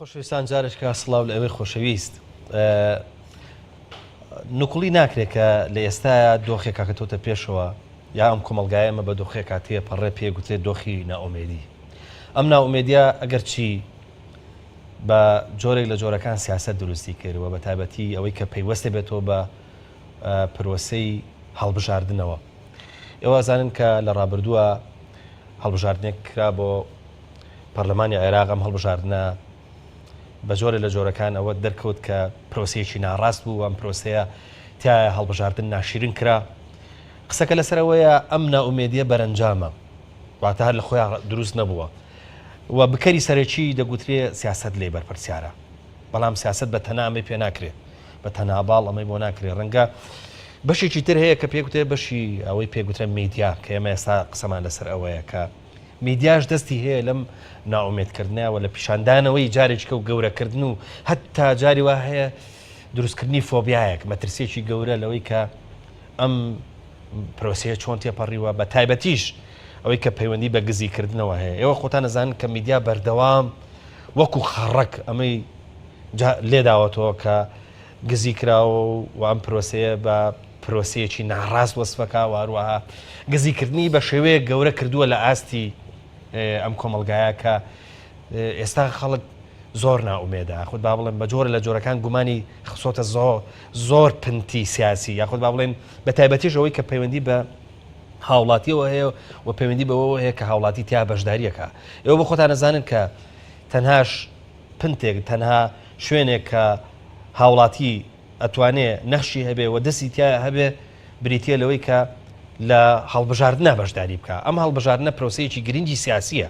خۆشەویستان جارێکە سڵاو لە ئێوەی خۆشەویست. نکوڵی ناکرێت کە لە ئێستایا دۆخێک کەوتۆتە پێشەوە یا ئەم کۆمەڵگایە ئێمە بە دۆخێکا تێپەڕێ پێ گوترێت دۆخی نائومێدی. ئەم نائومێدیە ئەگەرچی بە جۆرێک لە جۆرەکان سیاسەت دروستی کرد و بە تایبەتی ئەوەی کە پەیوەستە بێتەوە بە پرۆسەی هەڵبژاردنەوە. ئێوە ئەزانن کە لە ڕابردووە هەڵبژاردنێک کرا بۆ پەرلەمانی عێراق، ئەم هەڵبژاردنە بە جۆرێ لە جۆرەکان ئەوە دەرکەوت کە پرۆسەیەکی ناڕاست بوو و ئەم پرۆسەیە تیایا هەڵبژاردن ناشیرن کرا. قسەکە لەسەر ئەوەیە ئەم نائومێدیە بەرەنجامە، واتە هەر لە خۆیان دروست نەبووە و بکەری سەرەکی دەگوترێ سیاسەت لێی بەرپرسیارە، بەڵام سیاسەت بە تەنها ئەمەی پێ ناکرێ، بە تەنها باڵ ئەمەی بۆ ناکرێ. ڕەنگە بەشێکی تر هەیە کە پێگوترێ بەشی ئەوەی پێگوترێ میدیا، کە ئێمە ئێستا قسەمان لەسەر ئەوەیە کە میدیاش دەستی هەیە لەم نائومێدکردنە و لە پیشاندانەوەی جارێکیکە و گەورەکردن و هەتا جاری وا هەیە دروستکردنی فۆبیایەک، مەترسیەکی گەورە لەوەی کە ئەم پرۆسەیە چۆن تێپەڕیوە، بە تایبەتیش ئەوەی کە پەیوەندی بە گزیکردنەوە هەیە. ئێوە خۆتان ئەزانن کە میدیا بەردەوام وەکو خەڕەک ئەمەی لێداوەتەوە کە گزی کراوە و ئەم پرۆسەیە بە پرۆسەیەکی ناڕاست وەسفەکا و هەروەها گزیکردنی بە شێوەیەک گەورە کردووە لە ئاستی ئەم کۆمەڵگایە کە ئێستا خەڵک زۆر نائومێدە، یاخود با بڵێم بە جۆرە لە جۆرەکان گومانی خسۆتە زۆر زۆر پنتی سیاسی، یاخود با بڵێن بە تایبەتیش ئەوەی کە پەیوەندی بە هاوڵاتیەوە هەیە و پەیوەندی بەوەوە هەیە کە هاوڵاتی تیا بەشداریەکە. ئێوە بۆ خۆتان ئەزانن کە تەنهاش پنتێک، تەنها شوێنێک کە هاوڵاتی ئەتوانێ نەخشی هەبێ و دەستی تیا هەبێ بریتیە لەوەی کە لە هەڵبژاردنا بەشداری بکا. ئەم هەڵبژاردنە پرۆسەیەکی گرنگی سیاسیە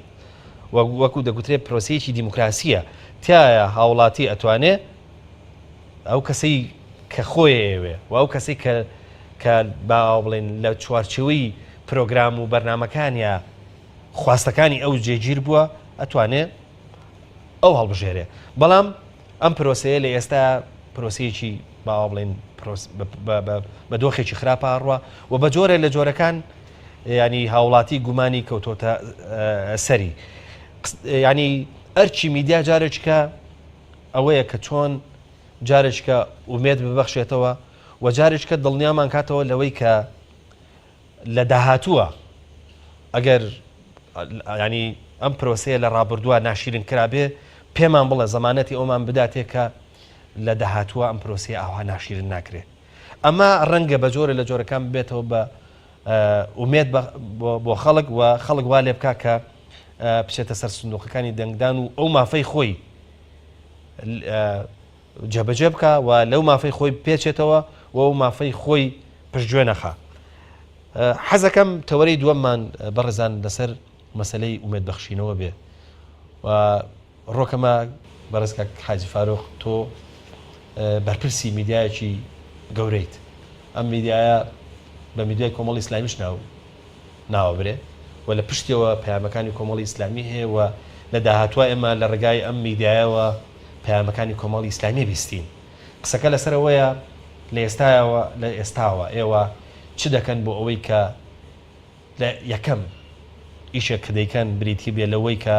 و وەکو دەگوترێ پرۆسەیەکی دیموکراسیە، تیایا هاوڵاتی ئەتوانێ ئەو کەسەی کە خۆی ئەیەوێ و ئەو کەسەی کە کە با بڵێین لە چوارچێوەی پرۆگرام و بەرنامەکانیا خواستەکانی ئەو جێگیر بووە ئەتوانێ ئەو هەڵبژێرێ. بەڵام ئەم پرۆسەیە لە ئێستا پرۆسەیەکی با وا بڵێین بە دۆخێکی خراپە ئەڕوا و بە جۆرێ لە جۆرەکان ینی هاوڵاتی گومانی کەوتۆتە سەری. ینی ئەرکی میدیا جارێکە ئەوەیە کە چۆن جارێکە ئومێد ببەخشێتەوە و جارێکە دڵنیامان کاتەوە لەوەی کە لە داهاتووە ئەگەر ینی ئەم پرۆسەیە لە ڕابردووە ناشیرین کرابێ پێمان بڵێ زەمانەتی ئەومان بداتێ کە لە داهاتووە ئەم پرۆسەیە ئاوا ناشیرن ناکرێ. ئەمە ڕەنگە بە جۆرە لە جۆرەکان ببێتەوە بە ئومێد بۆ خەڵک و خەڵک وا لێ بکا کە بچێتە سەر سندوقەکانی دەنگدان و ئەو مافەی خۆی جێبەجێ بکا و لەو مافەی خۆی پێچێتەوە و ئەو مافەی خۆی پشتگوێ نەخا. حەزەکەم تەوەرەی دووەممان بەڕێزان لەسەر مەسەلەی ئومێد بەخشینەوە بێ و ڕۆکەمە بەڕێز کاک حاجی فاروق تۆ بەرپرسی میدیایەکی گەورەیت ئەم میدیایە بە میدیای کۆمەڵی ئیسلامیش ناو ناوەبرێ و لە پشتیەوە پەیامەکانی کۆمەڵی ئیسلامی هەیە و لە داهاتووە ئێمە لە ڕێگای ئەم میدیایەوە پەیامەکانی کۆمەڵی ئیسلامی بیستین. قسەکە لەسەر ئەوەیە لە ئێستایەوە لە ئێستاوە ئێوە چ دەکەن بۆ ئەوەی کە لە یەکەم ئیشێک کە دەیکەن بریتی بێ لەوەی کە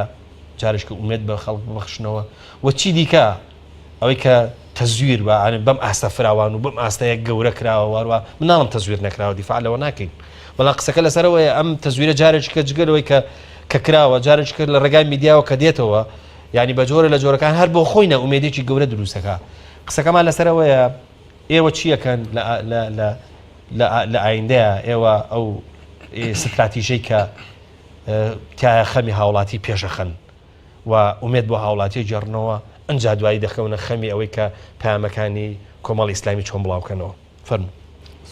جارێکە ئومێد بە خەڵک ببەخشنەوە و چی دیکە ئەوەی کە تەزویر بە بەم ئاستە فراوان و بەم ئاستەیە گەورە کراوە واروا مناڵم تەزویر نەکراوە دیفاع لەوە ناکەین بەڵام قسەکە لەسەرەوەیە ئەم تەزویرە جارێکە جگە لەوەی کە کە کراوە جارێکە لە ڕێگای میدیاوە کە دێتەوە یانی بە جۆرە لە جۆرەکان هەر بۆ خۆی نائومێدێکی گەورە دروستەکا قسەکەمان لەسەرەوەیە ئێوە چیەکەن لە ئایندەیە ئێوە ئەو ستراتیژەی کە تایە خەمی هاوڵاتی پێشەخەن و ئومێد بۆ هاوڵاتی گێڕنەوە ئەجا دوایی دەکەونە خەمی ئەوەی کە پامەکانی کۆمەڵی ئیسلامی چۆن بڵاوکەنەوە فەرموو.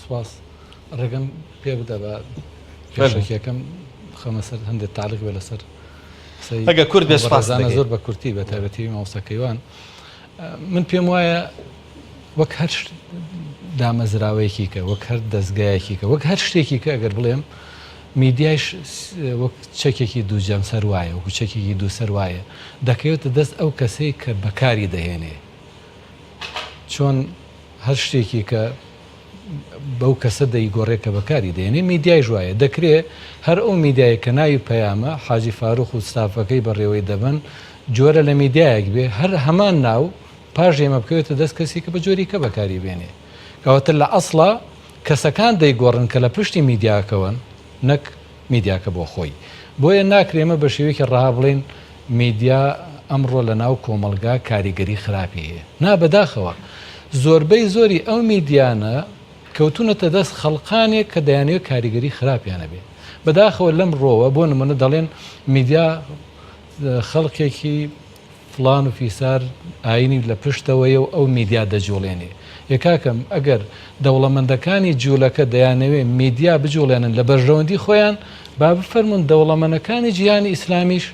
سوپاس. ڕێگەم پێ بدە بە پێشەکیەکەم بخەمە سەر هەندێک تالیق بێ لەسەر قسەی ئەگەر کورت بێ سوپاس بەڕێزانە زۆر بە کورتی بە تایبەتی مامۆستا کەیوان من پێم وایە وەک هەر دامەزراوەیەکی کە وەک هەر دەستگایەکی کە وەک هەر شتێکی کە ئەگەر بڵێم میدیایش وەک چەکێکی دوو جەمسەر وایە وەکو چەکێکی دوو سەر وایە دەکەوێتە دەست ئەو کەسەی کە بەکاری دەهێنێ چۆن هەر شتێکی کە بەو کەسە دەیگۆڕێ کە بەکاری دێنێ، میدیایش وایە. دەکرێ هەر ئەو میدیایە کە ناوی پەیامە، حاجی فاروق و ستافەکەی بەڕێوەی دەبەن، جۆرە لە میدیایەک بێ هەر هەمان ناو پاش ئێمە بکەوێتە دەست کەسی کە بە جۆری کە بەکاری بێنێ. کەواتە لە ئەسڵا کەسەکان دەیگۆڕن کە لە پشتی میدیاکەوەن نەک میدیاکە بۆ خۆی. بۆیە ناکرێ ئێمە بە شێوەیەکی ڕەها بڵێین میدیا ئەمڕۆ لە ناو کۆمەڵگا کاریگەری خراپی هەیە. نا بەداخەوە زۆربەی زۆری ئەو میدیانە کەوتوونەتە دەست خەڵقانێک کە دەیانەوێت کاریگەری خراپیان هەبێ. بەداخەوە لەم ڕۆوە بۆ نمونە دەڵێن میدیا خەڵکێکی فڵان و فیسار ئاینی لە پشتەوەیە و ئەو میدیا دەجوڵێنێ. ئێ کاکەم ئەگەر دەوڵەمەندەکانی جولەکە دەیانەوێ میدیا بجوڵێنن لە بەرژەوەندی خۆیان با بفەرموون دەوڵەمەنەکانی جیهانی ئیسلامیش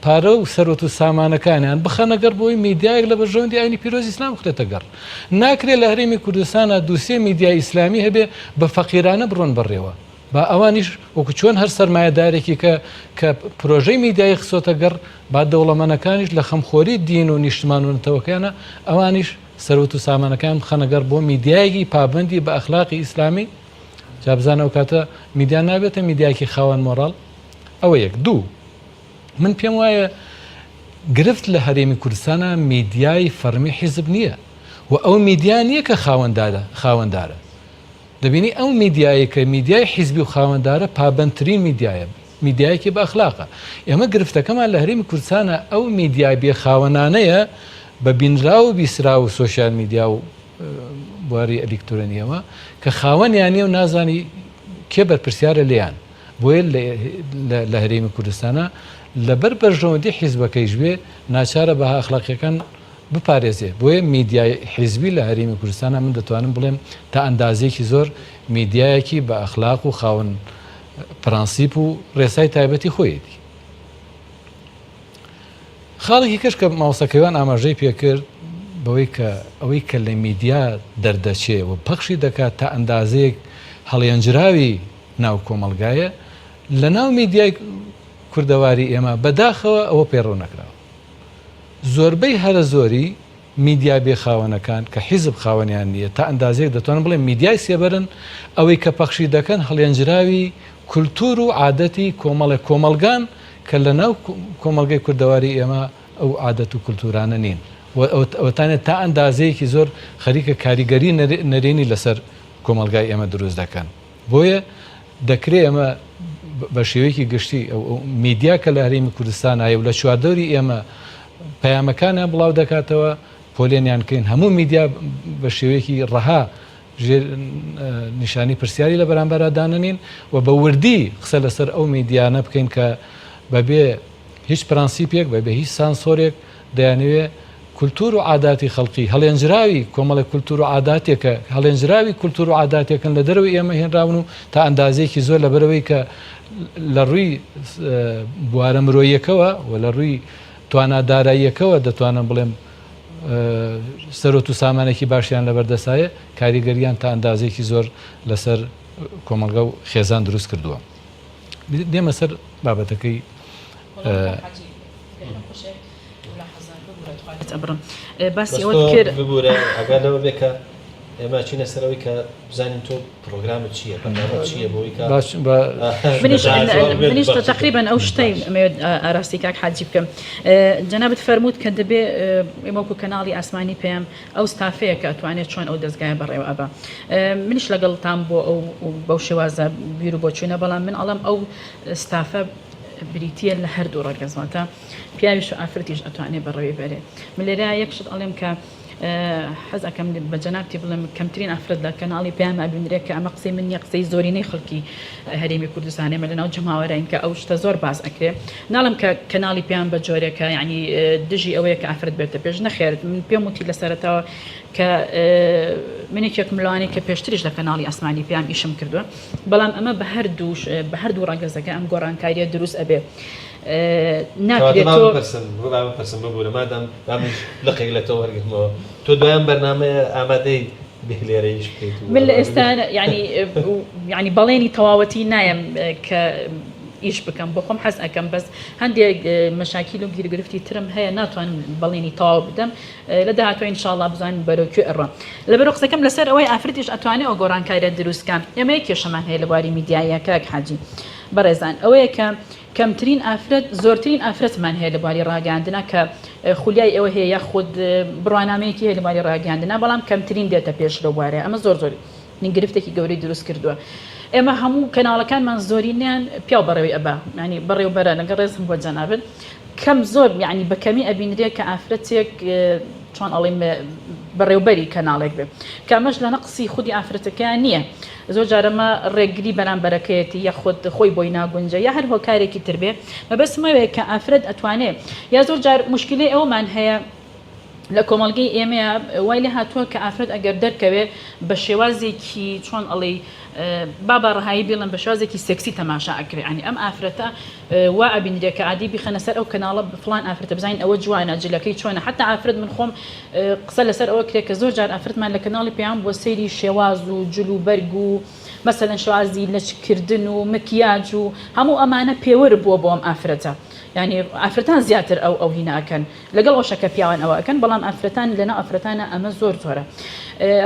پارە و سەروەت و سامانەکانیان بخەنە گەڕ بۆی میدیایەک لە بەرژەوەندی ئاینی پیرۆزی ئیسلام بخرێتە گەڕ. ناکرێ لە هەرێمی کوردستانا دوو سێ میدیای ئیسلامی هەبێ بە فەقیرانە بڕۆن بەڕێوە. با ئەوانیش وەکو چۆن هەر سەرمایەدارێکی کە کە پرۆژەی میدیایی خستۆتە گەڕ، با دەوڵەمەنەکانیش لە خەمخۆری دین و نیشتمان و نەتەوەکەیانە ئەوانیش سەروەت و سامانەکەیان بخەنە گەڕ بۆ میدیایەکی پابەندی بە ئەخلاقی ئیسلامی. جا بزانە ئەو کاتە میدیا نابێتە میدیایەکی خاوەن مۆڕاڵ؟ ئەوە یەک. دوو، من پێم وایە گرفت لە هەرێمی کوردستانا میدیای فەڕمی حیزب نییە و ئەو میدیا نییە کە خاوەندارە خاوەندارە. دەبینی ئەو میدیایەی کە میدیای حیزبی و خاوەندارە پابەندترین میدیایە، میدیایەکی بە ئەخلاقە. ئێمە گرفتەکەمان لە هەرێمی کوردستانا ئەو میدیا بێ خاوەنانەیە بە بینراو و بیسراو و سۆشیال میدیا و بواری ئەلیکترۆنیەوە کە خاوەنیان نیە و نازانی کێ بەرپرسیارە لێیان. بۆیە لە هەرێمی کوردستانا لەبەر بەرژەوەندی حیزبەکەیش بێ ناچارە بەها ئەخلاقیەکان بپارێزێ، بۆیە میدیای حیزبی لە هەرێمی کوردستانا من دەتوانم بڵێم تا ئەندازەیەکی زۆر میدیایەکی بە ئەخلاق و خاوەن پرەنسیپ و ڕێسای تایبەتی خۆیەتی. خاڵێکی کەش کە مامۆستا کەیوان ئاماژەی پێکرد بەوەی کە ئەوەی کە لە میدیا دەردەچێ و پەخشی دەکات تا ئەندازەیەک هەڵێنجراوی ناو کۆمەڵگایە، لە ناو میدیای کوردەواری ئێمە بەداخەوە ئەوە پەیڕەو نەکراوە. زۆربەی هەرە زۆری میدیا بێ خاوەنەکان کە حیزب خاوەنیان نییە تا ئەندازەیەک دەتوانم بڵێم میدیای سێبەرن، ئەوەی کە پەخشی دەکەن هەڵێنجراوی کولتوور و عادەتی کۆمەڵێک کۆمەڵگان کە لە ناو کۆمەڵگەی کوردەواری ئێمە ئەو عادەت و کولتوورانە نین و ئەوەتانێ تا ئەندازەیەکی زۆر خەریکە کاریگەری نەرێنی لەسەر کۆمەڵگای ئێمە دروست دەکەن. بۆیە دەکرێ ئێمە بە شێوەیەکی گشتی میدیا کە لە هەرێمی کوردستان هەیە و لە چواردەوری ئێمە پەیامەکانیان بڵاو دەکاتەوە پۆلێنیان کەین هەموو میدیا بە شێوەیەکی ڕەها ژێر نیشانی پرسیاری لە بەرامبەرا دانەنین و بە وردی قسە لەسەر ئەو میدیانە بکەین کە بەبێ هیچ پرەنسیپێک بەبێ هیچ سانسۆرێک دەیانەوێ کولتوور و عاداتی خەڵکی، هەڵێنجراوی کۆمەڵێک کولتوور و عاداتێکە، هەڵێنجراوی کولتوور و عاداتێکن لە دەرەوەی ئێمە هێنراون و تا ئەندازەیەکی زۆر لەبەرئەوەی کە لە ڕووی بوارە مرۆییەکەوە و لە ڕووی توانا داراییەکەوە دەتوانم بڵێم سەرۆت و سامانێکی باشیان لەبەردەسایە، کاریگەرییان تا ئەندازەیەکی زۆر لەسەر کۆمەڵگە و خێزان دروست کردووە. دێمە سەر بابەتەکەی. باسی ئەوەت کرد. ببورە ئاگات لەوە بێ کە ئێمە چینە سەر ئەوەی کە بزانین تۆ پرۆگرامت چییە بەرنامەت چییە بۆی کە باش بە منیش منیش تقریبا ئەو شتەی ئەمەوێت ئاراستی کاک حاجی بکەم جەنابت فەرمووت کە دەبێ ئێمە وەکو کەناڵی ئاسمانی پەیام ئەو ستافەیە کە ئەتوانێت چۆن ئەو دەزگایە بەڕێوە ئەبا منیش لەگەڵتان بۆ ئەو بەو شێوازە بیر و بۆچوونە بەڵام من ئەڵێم ئەو ستافە بریتییە لە هەردوو ڕەگەز واتە پیاویش و ئافرەتیش ئەتوانێ بەڕێوەی بەرێ من لێرە یەک شت ئەڵێم کە حەز ئەکەم بە جەنابتی بڵێم کەمترین ئافرەت لە کەناڵی پەیام ئەبینرێ کە ئەمە قسەی من نییە قسەی زۆرینەی خەڵکی هەرێمی کوردستان ئێمە لەناو جەماوەرین کە ئەو شتە زۆر باس ئەکرێ ناڵم کە کەناڵی پەیام بە جۆرێکە یعنی دژی ئەوەیە کە ئافرەت بێتە پێش نەخێر من پێم وتی لە سەرەتاوە کە من یەکێکم لەوانەی کە پێشتریش لە کەناڵی ئاسمانی پەیام ئیشم کردووە بەڵام ئەمە بە هەردوو بە هەردوو ڕەگەزەکە ئەم گۆڕانکاریە دروست ئەبێ ناکرێت تۆ بپرسم با بپرسم ببورە مادام با منیش لقێک لە تۆ وەرگرمەوە تۆ دوایان بەرنامەیە ئامادەی بێ لێرە ئیش بکەیت و من لە ئێستا یعنی یعنی بەڵێنی تەواوەتی نایەم کە ئیش بکەم بۆ خۆم حەز ئەکەم بەس هەندێک مەشاکیل و گیرگرفتی ترم هەیە ناتوانم بەڵێنی تەواو بدەم لە داهاتوە ان شاء اللە بزانین بەرەو کوێ ئەڕوا لەبەرو قسەکەم لەسەر ئەوەی ئافرەتیش ئەتوانێ ئەو گۆڕانکاریە دروست کا ئێمە یەک کێشەمان هەیە لە بواری میدیاییە کاک حاجی بەڕێزان ئەوەیە کە. کەمترین ئافرەت زۆرترین ئافرەتمان هەیە لە بواری ڕاگەیاندنا کە خولیای ئەوە هەیە یاخود بڕوانامەیەکی هەیە لە بواری ڕاگەیاندنا بەڵام کەمترین دێتە پێش لەو بوارەیە ئەمە زۆر زۆر گرفتێکی گەورەی دروست کردووە ئێمە هەموو کەناڵەکانمان زۆرینیان پیاو بەڕێوەی ئەبا ینی بەڕێوبەرە لەگەڵ ڕێزم بۆ جەنابت کەم زۆر یعنی بە کەمی ئەبینرێ کە ئافرەتێک چۆن ئەڵێم بەڕێوبەری کەناڵێک بێ کە ئەمەش لە نەقسی خودی ئافرەتەکەیان نییە زۆر جارەمە ڕێگری بەرامبەرەکەیەتی یاخود خۆی بۆی ناگونجە یا هەر هۆکارێکی تر بێ مەبەستم ئەوەیە کە ئافرەت ئەتوانێ یا زۆر جار موشکیلەی ئەوەمان هەیە لە کۆمەڵگەی ئێمەیە وای لێ هاتووە کە ئافرەت ئەگەر دەرکەوێ بە شێوازێکی چۆن ئەڵێی با بە ڕەهایی بیڵێم بە شێوازێکی سێکسی تەماشا ئەکرێ یانی ئەم ئافرەتە وا ئەبینرێ کە عادی بیخەنە سەر ئەو کەناڵە فڵان ئافرەتە بزانین ئەوە جوانە جلەکەی چۆنە حتا ئافرەت من خۆم قسە لەسەر ئەوە کرێ کە زۆر جار ئافرەتمان لە کەناڵی پەیام بۆ سەیری شێواز و جل و بەرگ و مەسەلەن شێوازی لەچککردن و مکیاج و هەموو ئەمانە پێوەر بووە بۆ ئەم ئافرەتە یانی ئافرەتان زیاتر ئەو ئەو هینە ئەکەن لەگەڵ ئەوشە کە پیاوان ئەوە ئەکەن بەڵام ئافرەتان لەناو ئافرەتانە ئەمە زۆر زۆرە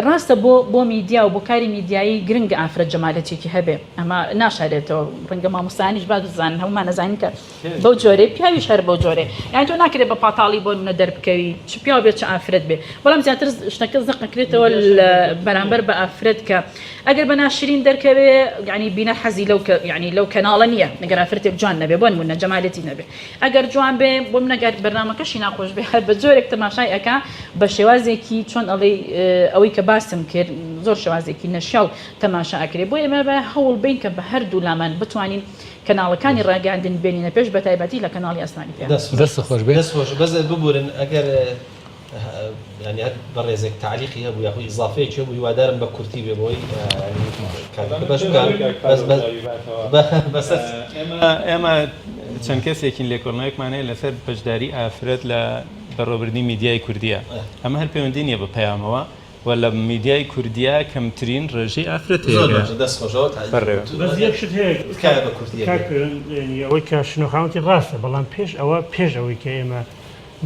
ڕاستە بۆ بۆ میدیا و بۆ کاری میدیایی گرنگە ئافرەت جەمالەتێکی هەبێ ئەمە ناشارێتەوە ڕەنگە مامۆستایانیش باش بزانن هەموومان ئەزانین کە بەو جۆرەی پیاویش هەر بەو جۆرەی یانی تۆ ناکرێت بە پاتاڵی بۆ نمونە دەربکەوی چ پیاو بێت چ ئافرەت بێ بەڵام زیاتر شتەکە زەق ئەکرێتەوە لە بەرامبەر بە ئافرەت کە ئەگەر بە ناشرین دەرکەوێ یعنی بینەر حەزی لەو کە یعنی لەو کەناڵە نییە ئەگەر ئافرەتێک جوان نەبێ بۆ نمونە جەمالێتی نەبێ ئەگەر جوان بێ بۆ من ئەگەر بەرنامەکەشی ناخۆش بێ هەر بە جۆرێک تەماشای ئەکا بە شێوازێکی چۆن ئەڵێی ئەوەی کە باسم کرد زۆر شێوازێکی نەشیاو تەماشا ئەکرێ بۆیە ئێمە بە هەوڵ بین کە بە هەردوو لامان بتوانین کەناڵەکانی ڕاگەیاندن بێنینە پێش بە تایبەتی لە کەناڵی ئاسمانی پێ. دەست دەست خۆش بێ. دەست خۆش بەس ببورن ئەگەر یانی هەر بەڕێزێک تەعلیقی هەبوو یاخود ئیزافەیەکی هەبوو هیوادارم بە کورتی بێ بۆی یانی کاتەکە بەش بکا بەس بە بەسەر ئێمە ئێمە چەند کەسێکین لێکۆڵینەوەیەکمان هەیە لەسەر بەشداری ئافرەت لە بەڕێوەبردنی میدیای کوردیە ئەمە هەر پەیوەندی نییە بە پەیامەوە و لە میدیای کوردیا کەمترین ڕێژەی ئافرەت هەیە زۆر کە باشە دەست خۆش ئەوە بەڕێوە. بەس یەک شت هەیە تکایە بە کورتی کاک ئەگەر. پەیوەند یانی ئەوەی کە شنۆ خان وتی ڕاستە بەڵام پێش ئەوە پێش ئەوەی کە ئێمە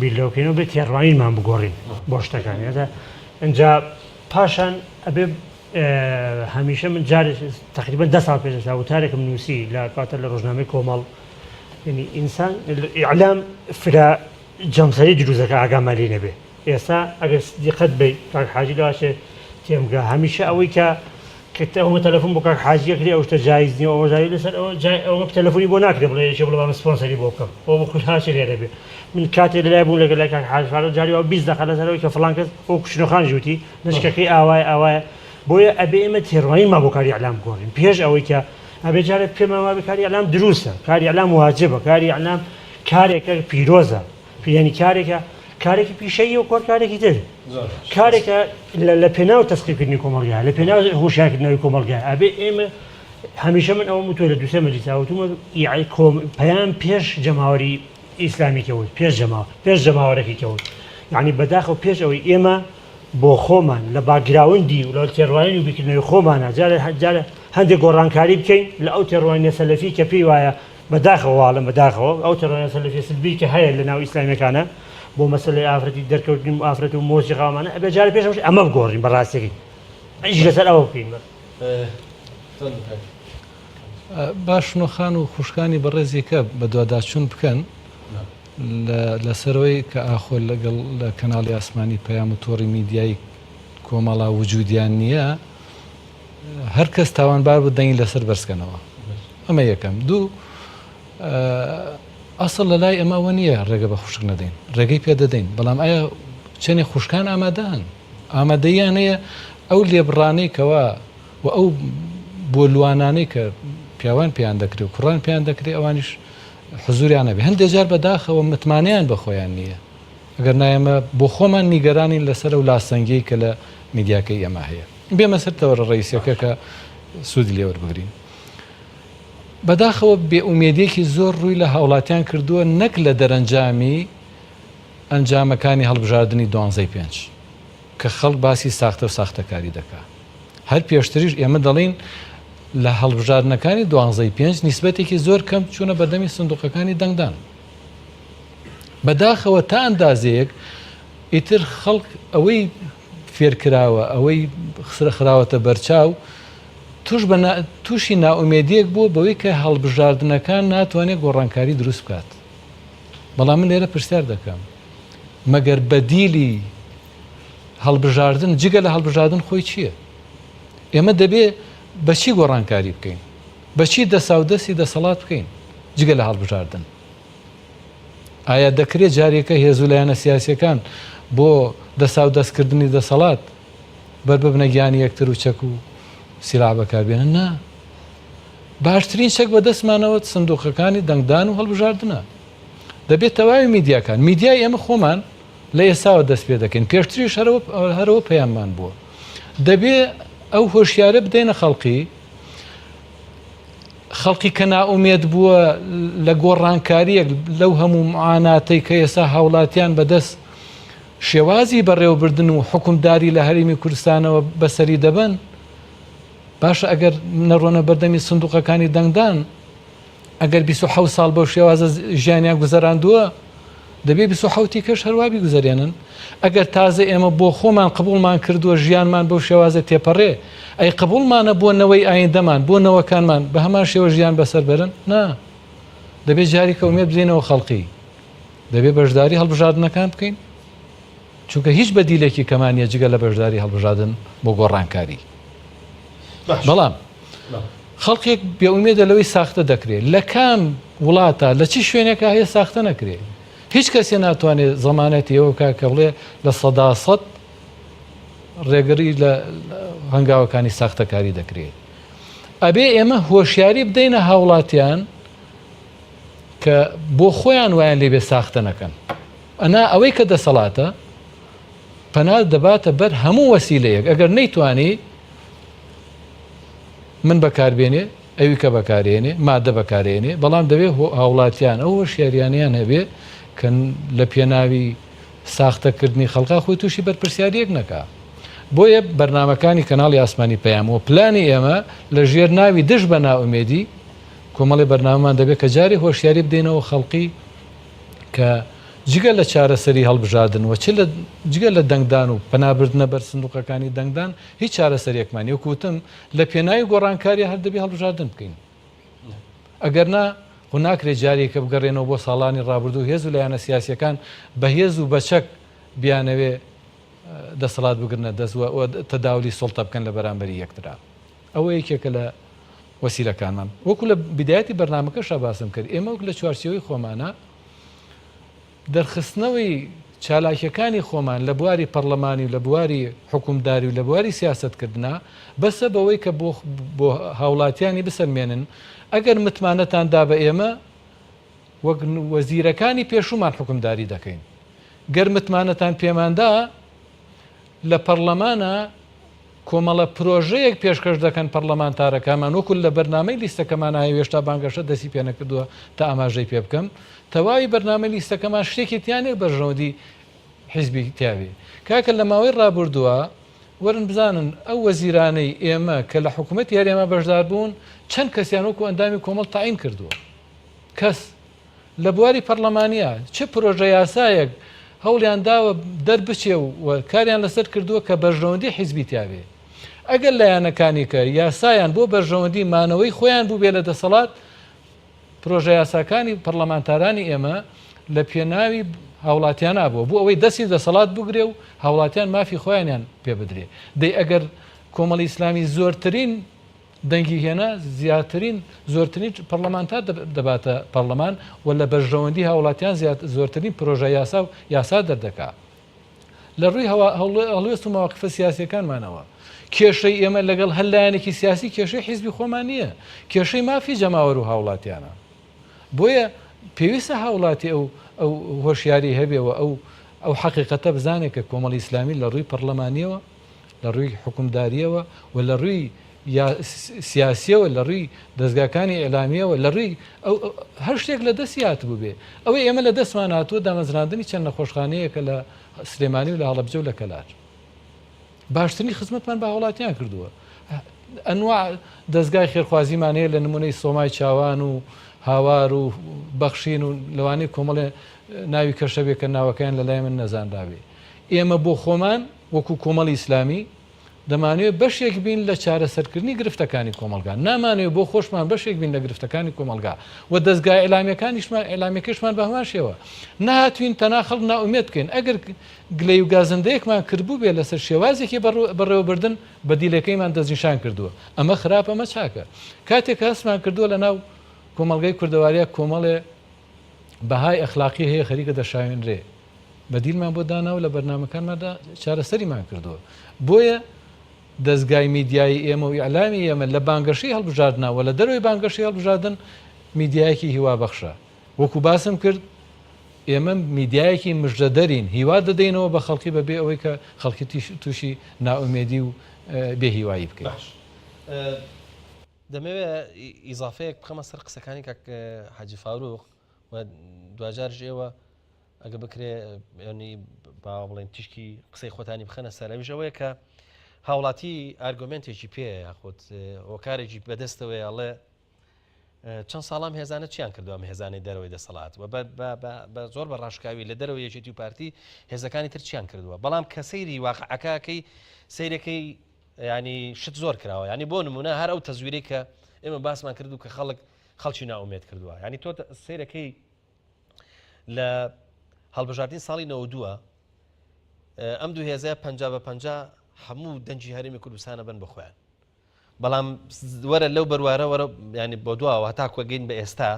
بیر لەوە بکەینەوە بێ تێڕوانینمان بگۆڕین بۆ شتەکان یادا ئینجا پاشان ئەبێ هەمیشە من جارێ تقریبا ده ساڵ پێش ئێستا وتارێکم نووسی لە کاتە لە ڕۆژنامەی کۆمەڵ یعنی ئینسان ئیعلام فرە جەمسەری دروست دەکا ئاگامان لێ نەبێ ئێستا ئەگەر دیقەت بەی کاک حاجی لەواشێ تێمگا هەمیشە ئەوەی کە کە ئەوە تەلەفۆن بۆ کاک حاجی ئەکرێ ئەو شتە جایز نییە ئەوە جایز لەسەر ئەوە جای ئەوە تەلەفۆنی بۆ ناکرێ بڵێ یەکێ بڵێ با من سپۆنسەری بۆ بکەم ئەوە بۆ خۆی هاچێ لێرە بێ من کاتێ لەلای بووم لەگەڵ لای کاک حاجی فاروق جاری وا 20 دەقە لەسەر ئەوەی کە فڵان کەس وەکو شنۆ خان ژووتی نشکەکەی ئاوایە ئاوایە بۆیە ئەبێ ئێمە تێڕوانینمان بۆ کاری ئیعلام بگۆڕین پێش ئەوەی کە ئەبێ جارێک پێمان وابێ کاری ئیعلام دروستە کاری ئیعلام واجبە کاری ئیعلام کارێکە پیرۆزە یانی کارێکە کارێکی پیشەیی و کۆر کارێکی تر کارێکە لە پێناو تەسقیفکردنی کۆمەڵگا لە پێناو هۆشیارکردنەوەی کۆمەڵگا ئەبێ ئێمە هەمیشە من ئەوم وتووە لە دوسێ مەجلیسا وتومە پەیام پێش جەماوەری ئیسلامی کەوت پێش جەماوە پێش جەماوەرەکەی کەوت یعنی بەداخەوە پێش ئەوەی ئێمە بۆ خۆمان لە background ی و لە تێڕوانین و بیرکردنەوەی خۆمانە جارێ جارێ هەندێک گۆڕانکاری بکەین لە ئەو تێڕوانینە سەلەفی کە پێی وایە بەداخەوە واڵم بەداخەوە ئەو تێڕوانینە سەلەفیە سلبی کە هەیە لە ناو ئیسلامیەکانە بۆ مەسەلەی ئافرەتی دەرکەوتنی ئافرەت و مۆسیقا ئەمانە ئەبێ جارێ پێش ئەوەش ئەمە بگۆڕین بە ڕاستیەکەی ئیش لەسەر ئەوە بکەین بە. با شنۆ خان و خوشکانی بەڕێزی کە بەدواداچوون بکەن لەسەرەوەی کە ئاخۆ لەگەڵ لە کەناڵی ئاسمانی پەیام و تۆڕی میدیایی کۆمەڵا وجودیان نییە هەر کەس تاوانبار بوو دەنگی لەسەر بەرزکەنەوە ئەمە یەکەم دوو ئەسڵ لە لای ئەمە ئەوە نییە ڕێگە بە خوشک نەدەین ڕێگەی پێ دەدەین بەڵام ئایا چەندێ خوشکان ئامادەن ئامادەیان هەیە ئەو لێبڕانەی کەوا و ئەو بۆلوانانەی کە پیاوان پێیان دەکرێت و کوڕان پێیان دەکرێت ئەوانیش حزوریان هەبێ هەندێک جار بەداخەوە متمانەیان بە خۆیان نییە ئەگەر نایەمە بۆ خۆمان نیگەرانین لەسەر ئەو لاسەنگیەی کە لە میدیاکەی ئێمە هەیە. بێمە سەر تەوەرە ڕەئیسیەکە کە سوودی لێ وەربگرین. بەداخەوە بێئومێدیەکی زۆر ڕووی لە هاوڵاتیان کردووە نەک لە دەرەنجامی ئەنجامەکانی هەڵبژاردنی دوانزەی پێنج کە خەڵک باسی ساختە و ساختەکاری دەکا. هەر پێشتریش ئێمە دەڵێین لە هەڵبژاردنەکانی دوانزەی پێنج نیسبەتێکی زۆر کەم چوونە بەردەمی سندوقەکانی دەنگدان. بەداخەوە تا ئەندازەیەک ئیتر خەڵک ئەوەی فێرکراوە، ئەوەی خراوەتە بەرچاو. توش بە تووشی نائومێدیەک بووە بەوەی کە هەڵبژاردنەکان ناتوانێت گۆڕانکاری دروست بکات. بەڵام من لێرە پرسیار دەکەم مەگەر بەدیلی هەڵبژاردن جگە لە هەڵبژاردن خۆی چییە؟ ئێمە دەبێ بەچی گۆڕانکاری بکەین؟ بەچی دەساودەستی دەسەڵات بکەین جگە لە هەڵبژاردن؟ ئایا دەکرێت جارێکە هێز و لایەنە سیاسیەکان بۆ دەساودەستکردنی دەسەڵات بەر ببنە گیانی یەکتر و چەک و سیلاح بەکاربێنن؟ نا. باشترین چەک بەدەستمانەوە سندوقەکانی دەنگدان و هەڵبژاردنە. دەبێت تەواوی میدیاکان، میدیای ئێمە خۆمان لە ئێستاوە دەست پێ دەکەین، پێشتریش هەرەوە پەیاممان بووە. دەبێ ئەو هۆشیارە بدەینە خەڵقی، خەڵکی کە نائومێد بووە لە گۆڕانکارییەک لەو هەموو معاناتەی کە ئێستا هاوڵاتیان بەدەست شێوازی بەڕێوەبردن و حوکمداری لە هەرێمی کوردستانەوە بەسەری دەبەن، باشە ئەگەر نەڕۆنە بەردەمی سندوقەکانی دەنگدان، ئەگەر 27 ساڵ بەو شێوازە ژیانیان گوزەراندووە، دەبێ 27 ی کەش هەروا بیگوزەرێنن؟ ئەگەر تازە ئێمە بۆ خۆمان قبوڵمان کردووە ژیانمان بەو شێوازە تێپەڕێ، ئەی قبوڵمانە بۆ نەوەی ئایندەمان، بۆ نەوەکانمان بە هەمان شێوە ژیان بەسەر بەرن؟ نا. دەبێ جارێکە ئومێد بدەینەوە خەڵقی. دەبێ بەشداری هەڵبژاردنەکان بکەین. چونکە هیچ بەدیلێکی کەمان نیە جگە لە بەشداری هەڵبژاردن بۆ گۆڕانکاری. بەڵام خەڵکێک بێئومێدە لەوەی ساختە دەکرێت. لە کام وڵاتە لە چی شوێنێکا هەیە ساختە نەکرێت؟ هیچ کەسێ ناتوانێت زەمانەتی ئەوە بکات کە بڵێ 100% ڕێگری لە هەنگاوەکانی ساختەکاری دەکرێت. ئەبێ ئێمە هۆشیاری بدەینە هاوڵاتیان کە بۆ خۆیان وایان لێبێ ساختە نەکەن. ئەنا ئەوەی کە دەسەڵاتە پەنا دەباتە بەر هەموو وەسیلەیەک ئەگەر نەیتوانی من بەکاربێنێ ئەوی کە بەکارێنێ مادە بەکارێنێ بەڵام دەبێ هاوڵاتیان ئەو هۆشیاریانیان هەبێ کە لە پێناوی ساختەکردنی خەڵکا خۆی تووشی بەرپرسیاریەک نەکا بۆیە بەرنمەکانی کەناڵی ئاسمانی پەیام و پلانی ئێمە لە ژێر ناوی دژ بە نائومێدی کۆمەڵی بەرنامەمان دەبێت کە جارێ هۆشیاری بدەینەوە خەڵقی کە جگە لە چارەسەری هەڵبژاردن و چ لە جگە لە دەنگدان و پەنابردنە بەر سندوقەکانی دەنگدان هیچ چارەسەریەکمان نیە وەکو وتم لە پێناوی گۆڕانکاری هەر دەبێ هەڵبژاردن بکەین ئەگەر نا خۆ ناکرێت جارێکە بگەڕێنەوە بۆ ساڵانی ڕابردوو هێز و لایەنە سیاسیەکان بە هێز و بە چەک بیانەوێ دەسەڵات بگرنە دەست و تەداولی سوڵتە بکەن لە بەرامبەری یەکترا ئەوە یەکێکە لە وەسیلەکانمان. وەکو لە بیدایەتی بەرنامەکەشا باسم کرد، ئێمە وەک لە چوارچێوەی خۆمانا دەرخستنەوەی چالاکیەکانی خۆمان لە بواری پەڕلەمانی و لە بواری حوکمداری و لە بواری سیاسەتکردنا بەسە بەوەی کە بۆ بۆ هاوڵاتیانی بسەلمێنن ئەگەر متمانەتان دا بە ئێمە وەک وەزیرەکانی پێشوومان حوکمداری دەکەین گەر متمانەتان پێماندا لە پەڕلەمانا کۆمەڵە پرۆژەیەک پێشکەش دەکەن پەڕلەمانتارەکانمان وەکو لە بەرنامەی لیستەکەمانا هەیە و هێشتا بانگەشە دەستی پێنەکردووە تا ئاماژەی پێ بکەم تەواوی بەرنامەی لیستەکەمان شتێکی تیا نیە بەرژەوەندی حیزبی تیا بێ کاکە لە ماوەی ڕابردووە وەرن بزانن ئەو وەزیرانەی ئێمە کە لە حکوومەتی هەرێما بەشدار بوون چەند کەسیان وەکو ئەندامی کۆمەڵ تەعین کردووە کەس لە بواری پەڕلەمانییە چ پرۆژە یاسایەک هەوڵیان داوە دەربچێ و کاریان لەسەر کردووە کە بەرژەوەندی حیزبی تیابێ. ئەگەر لایەنەکانی کە یاسایان بۆ بەرژەوەندی مانەوەی خۆیان بووبێ لە دەسەڵات، پرۆژە یاساکانی پەڕلەمانتارانی ئێمە لە پێناوی هاوڵاتیانا بووە بۆ ئەوەی دەستی دەسەڵات بگرێ و هاوڵاتیان مافی خۆیانیان پێ بدرێ. دەی ئەگەر کۆمەڵی ئیسلامی زۆرترین دەنگی هێنا زیاترین زۆرترین پەڕلەمانتار دەباتە پەڕلەمان و لە بەرژەوەندی هاوڵاتیان زۆرترین پرۆژە یاسا و یاسا دەردەکا. لە ڕووی هەڵوێست و مەواقفە سیاسیەکانمانەوە کێشەی ئێمە لەگەڵ هەر لایەنێکی سیاسی کێشەی حیزبی خۆمان نییە، کێشەی مافی جەماوەر و هاوڵاتیانە. بۆیە پێویستە هاوڵاتی ئەو ئەو هۆشیاری هەبێ و ئەو ئەو حەقیقەتە بزانێت کە کۆمەڵی ئیسلامی لە ڕووی پەڕلەمانیەوە لە ڕووی حوکمدارییەوە و لە ڕووی سیاسییەوە، لە ڕووی دەزگاکانی ئیعلامییەوە، لە ڕووی ئەو هەر شتێک لە دەستی هاتبوو بێ. ئەوەی ئێمە لە دەستمان هاتووە دامەزراندنی چەند نەخۆشخانەیەکە لە سلێمانی و لە هەڵەبجە و لە کەلار. باشترین خزمەتمان بە هاوڵاتیان کردووە. ئەنواع دەزگای خێرخوازیمان هەیە لە نمونەی سۆمای چاوان و هاوار و بەخشین و لەوانەیە کۆمەڵێ ناوی کەش هەبێ کە ناوەکەیان لە لای من نەزانرابێ. ئێمە بۆ خۆمان وەکو کۆمەڵی ئیسلامی. دەمانەوێت بەشێک بین لە چارەسەرکردنی گرفتەکانی کۆمەڵگا، نامانەوێت بۆ خۆشمان بەشێک بین لە گرفتەکانی کۆمەڵگا و دەزگا ئیعلامیەکانیشمان ئیعلامیەکەشمان بە هەمان شێوە. نەهاتوین تەنها خەڵک نائومێد بکەین، ئەگەر گلەیی و گازەندەیەکمان کردبووبێ لەسەر شێوازێکی بەڕێوەبردن بەدیلەکەیمان دەستنیشان کردووە، ئەمە خراپە ئەمە چاکە. کاتێک کە هەستمان کردووە لەناو کۆمەڵگای کوردەواریا کۆمەڵێ بەهای ئەخلاقی هەیە خەریکە دەشاوێنرێ، بەدیلمان بۆ داناوە لە بەرنامەکانماندا چارەسەریمان کردووە. بۆیە دەزگای میدیایی ئێمە و ئیعلامی ئێمە لە بانگەشەی هەڵبژاردنا و لە دەرەوەی بانگەشەی هەڵبژاردن میدیایەکی هیوابەخشە. وەکو باسم کرد ئێمە میدیایەکی مژدەدەرین، هیوا دەدەینەوە بە خەڵکی بەبێ ئەوەی کە خەڵکی تووشی نائومێدی و بێ هیوایی بکەین. باش دەمەوێ ئیزافەیەک بخەمە سەر قسەکانی کاک حاجی فاروق و دواجاریش ئێوە ئەگە بکرێ ینی با بڵێن تیشکی قسەی خۆتانی بخەنە سەر ئەویش ئەوەیە کە هاوڵاتی ئارگۆمنتێکی پێ یاخود هۆکارێکی بەدەستەوەی ئەڵێ چەند ساڵام هێزانە چیان کردو ئەم هێزانەی دەرەوەی دەسەڵات و بە زۆر بە ڕاشکاوی لە دەرەوە یەکێتی و پارتی هێزەکانی تر چیان کردووە بەڵام کە سەیری واقعەکەکەی سەیرەکەی ینی شت زۆر کراوە ینی بۆ نمونە هەر ئەو تەزویری کە ئێمە باسمان کردو کە خەڵک خەڵکی نائومێد کردووە ینی تۆ سەیرەکەی لە هەڵبژاردنی ساڵی 92 ئەم دوو هێزە پ بە پ هەموو دەنگی هەرێمی کوردستانە بن بخۆیان بەڵام وەرە لەو بەروارە وەرە ینی بۆ دواوە هەتا کوەگەین بە ئێستا